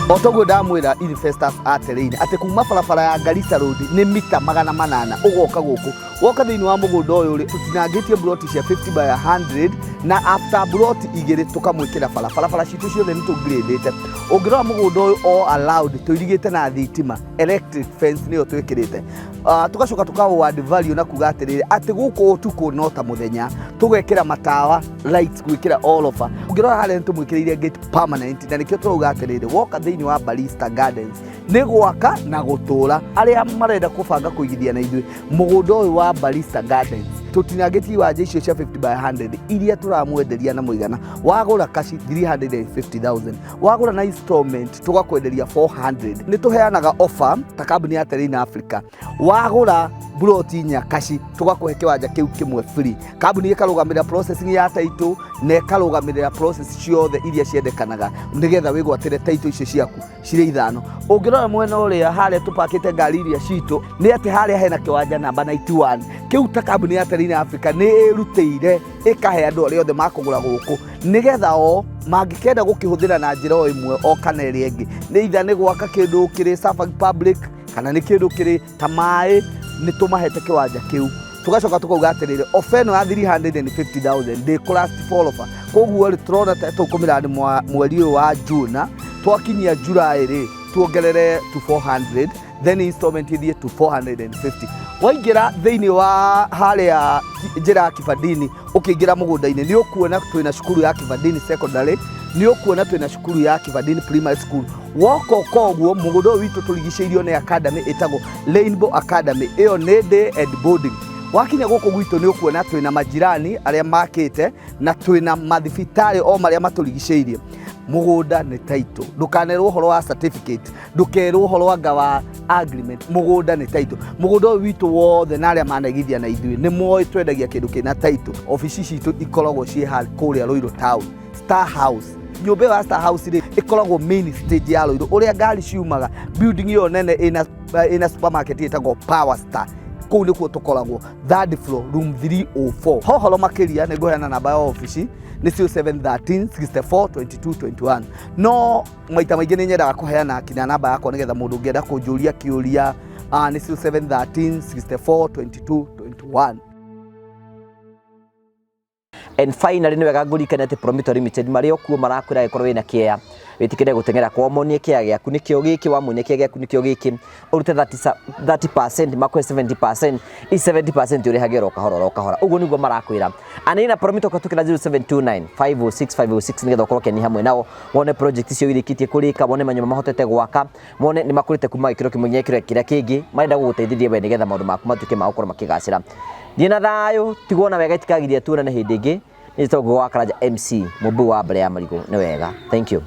O toguo ndamwĩra investors a Terrain atĩ kuma barabara ya Garissa Road nĩ mita 800 ũgoka gũkũ. Woka thĩinĩ wa mũgũnda ũyũ rĩ, tũtinangĩtie mburoti cia 50 by 100, na after mburoti 2 tũkamwĩkĩra bara. Barabara citũ ciothe nĩ tũngirĩndĩte. Ũngĩrora mũgũnda ũyũ all allowed tũirigĩte na thitima, electric fence nĩyo twĩkĩrĩte. Tũgacoka tũka add value na kuga atĩrĩrĩ atĩ gũkũ ũtukũ no ta mũthenya, tũgekĩra matawa lights gwĩkĩra all over. Ũngĩrora harĩa nĩ tũmwĩkĩrĩire gate permanent, na nĩkĩo tũrauga atĩrĩrĩ woka thĩinĩ wa Barista Gardens nĩ gwaka na gũtũra. Arĩa marenda kũbanga kũigithia na ithuĩ mũgũnda ũyũ wa Barista Gardens, tũtinangĩtie iwanja icio cia 50 by 100 iria tũramwenderia na mũigana wagũra kaci 350,000, wagũra na installment tũgakwenderia 400. Nĩ tũheanaga offer ta kambuni ya Terrain Africa, wagũra Mburoti inya kaci tũgakũhe kĩwanja kĩu kĩmwe free. Kambuni ĩkarũgamĩrĩra processing ya title na ĩkarũgamĩrĩra process ciothe iria ciendekanaga nĩgetha wĩgwatĩre title icio ciaku cirĩ ithano. Ũngĩrora mwena ũrĩa harĩa tũpakĩte ngari iria citũ nĩ atĩ harĩa hena kĩwanja namba 91 kĩu ta kambuni ya Terrain Africa nĩ ĩrutĩire ĩkahe andũ arĩa othe makũgũra gũkũ nĩgetha o mangĩkenda gũkĩhũthĩra na njĩra o ĩmwe o kana ĩrĩa ĩngĩ, nĩ either nĩ gwaka kĩndũ kĩrĩ serving public kana nĩ kĩndũ kĩrĩ ta maĩ, nĩ tũmahete kĩwanja kĩu. Tũgacoka tũkauga atĩrĩrĩ, ofa ĩno ya 350,000 ndĩkũ last for offer. Koguo rĩ, tũrona ta tũkũmĩrani mweri ũyũ wa June, twakinyia July rĩ, tuongerere to 400, then installment ithiĩ to 450. Waingĩra thĩinĩ wa harĩa njĩra ya Kibandini ũkĩingĩra mũgũnda-inĩ, nĩ ũkuona twĩna cukuru ya Kibandini Secondary, nĩ ũkuona twĩna cukuru ya Kibandini Primary School. Woka ũka ũguo mũgũnda ũyũ witũ tũrigicĩirio nĩ academy ĩtagwo Rainbow Academy, ĩyo nĩ day and boarding. Wakinya gũkũ gwitũ nĩ ũkuona twĩna majirani arĩa makĩte na twĩna mathibitarĩ o marĩa matũrigicĩirie. Mũgũnda nĩ title, ndũkanerwo ũhoro wa certificate, ndũkerwo ũhoro anga wa agreement, mũgũnda nĩ title. Mũgũnda ũyũ witũ wothe na arĩa manaigithia na ithuĩ nĩ moĩ twendagia kĩndũ kĩna title. Obici citũ ikoragwo ciĩ kũrĩa Ruiru Town, Star House. Nyũmba ĩyo ya Star House rĩ, ĩkoragwo main stage ya Ruiru ũrĩa ngari ciumaga, building ĩyo nene ĩna supermarket ĩtagwo Power Star. Kũu nĩkuo tũkoragwo, third floor, room 304. Hohoro makĩria nĩ ngũheana namba ya obici nĩ 0713 64 22 21, no maita maingĩ nĩ nyendaga kũheana kinya namba yakwa nĩgetha mũndũ ũngĩenda kũnjũria kĩũria, nĩ 0713 64 22 21. And finally, nĩ wega ngũririkane atĩ Promito Limited marĩ o kuo marakwĩra angĩkorwo wĩna kĩea wĩtĩkĩre gũteng'era kwao monie kĩea gĩaku nĩkĩo gĩkĩ, wamonia kĩea gĩaku nĩkĩo gĩkĩ, ũrute 30% makũhe 70%, i 70% ũrĩhage oro kahora oro kahora, ũguo nĩguo marakwĩra. Anina Promito kũhetũkĩra 0729 506 506 nĩgetha ũkorwo ũkĩania hamwe nao, wone project icio irĩkĩtie kũrĩka, wone manyũmba mahotete gwaka, wone nĩ makũrĩte kuma gĩkĩro kĩmwe nginya gĩkĩro kĩrĩa kĩngĩ. Marenda gũgũteithĩrĩria we nĩgetha maũndũ maku matuĩke ma gũkorwo makĩgacĩra. Thiĩ na thayũ, tigwo na wega, itikagiria tuonane hĩndĩ ĩngĩ. Nĩ njĩtagwo Ngũgĩ wa Karanja MC, mũmbui wa mbere ya marigũ. Nĩ wega, thank you.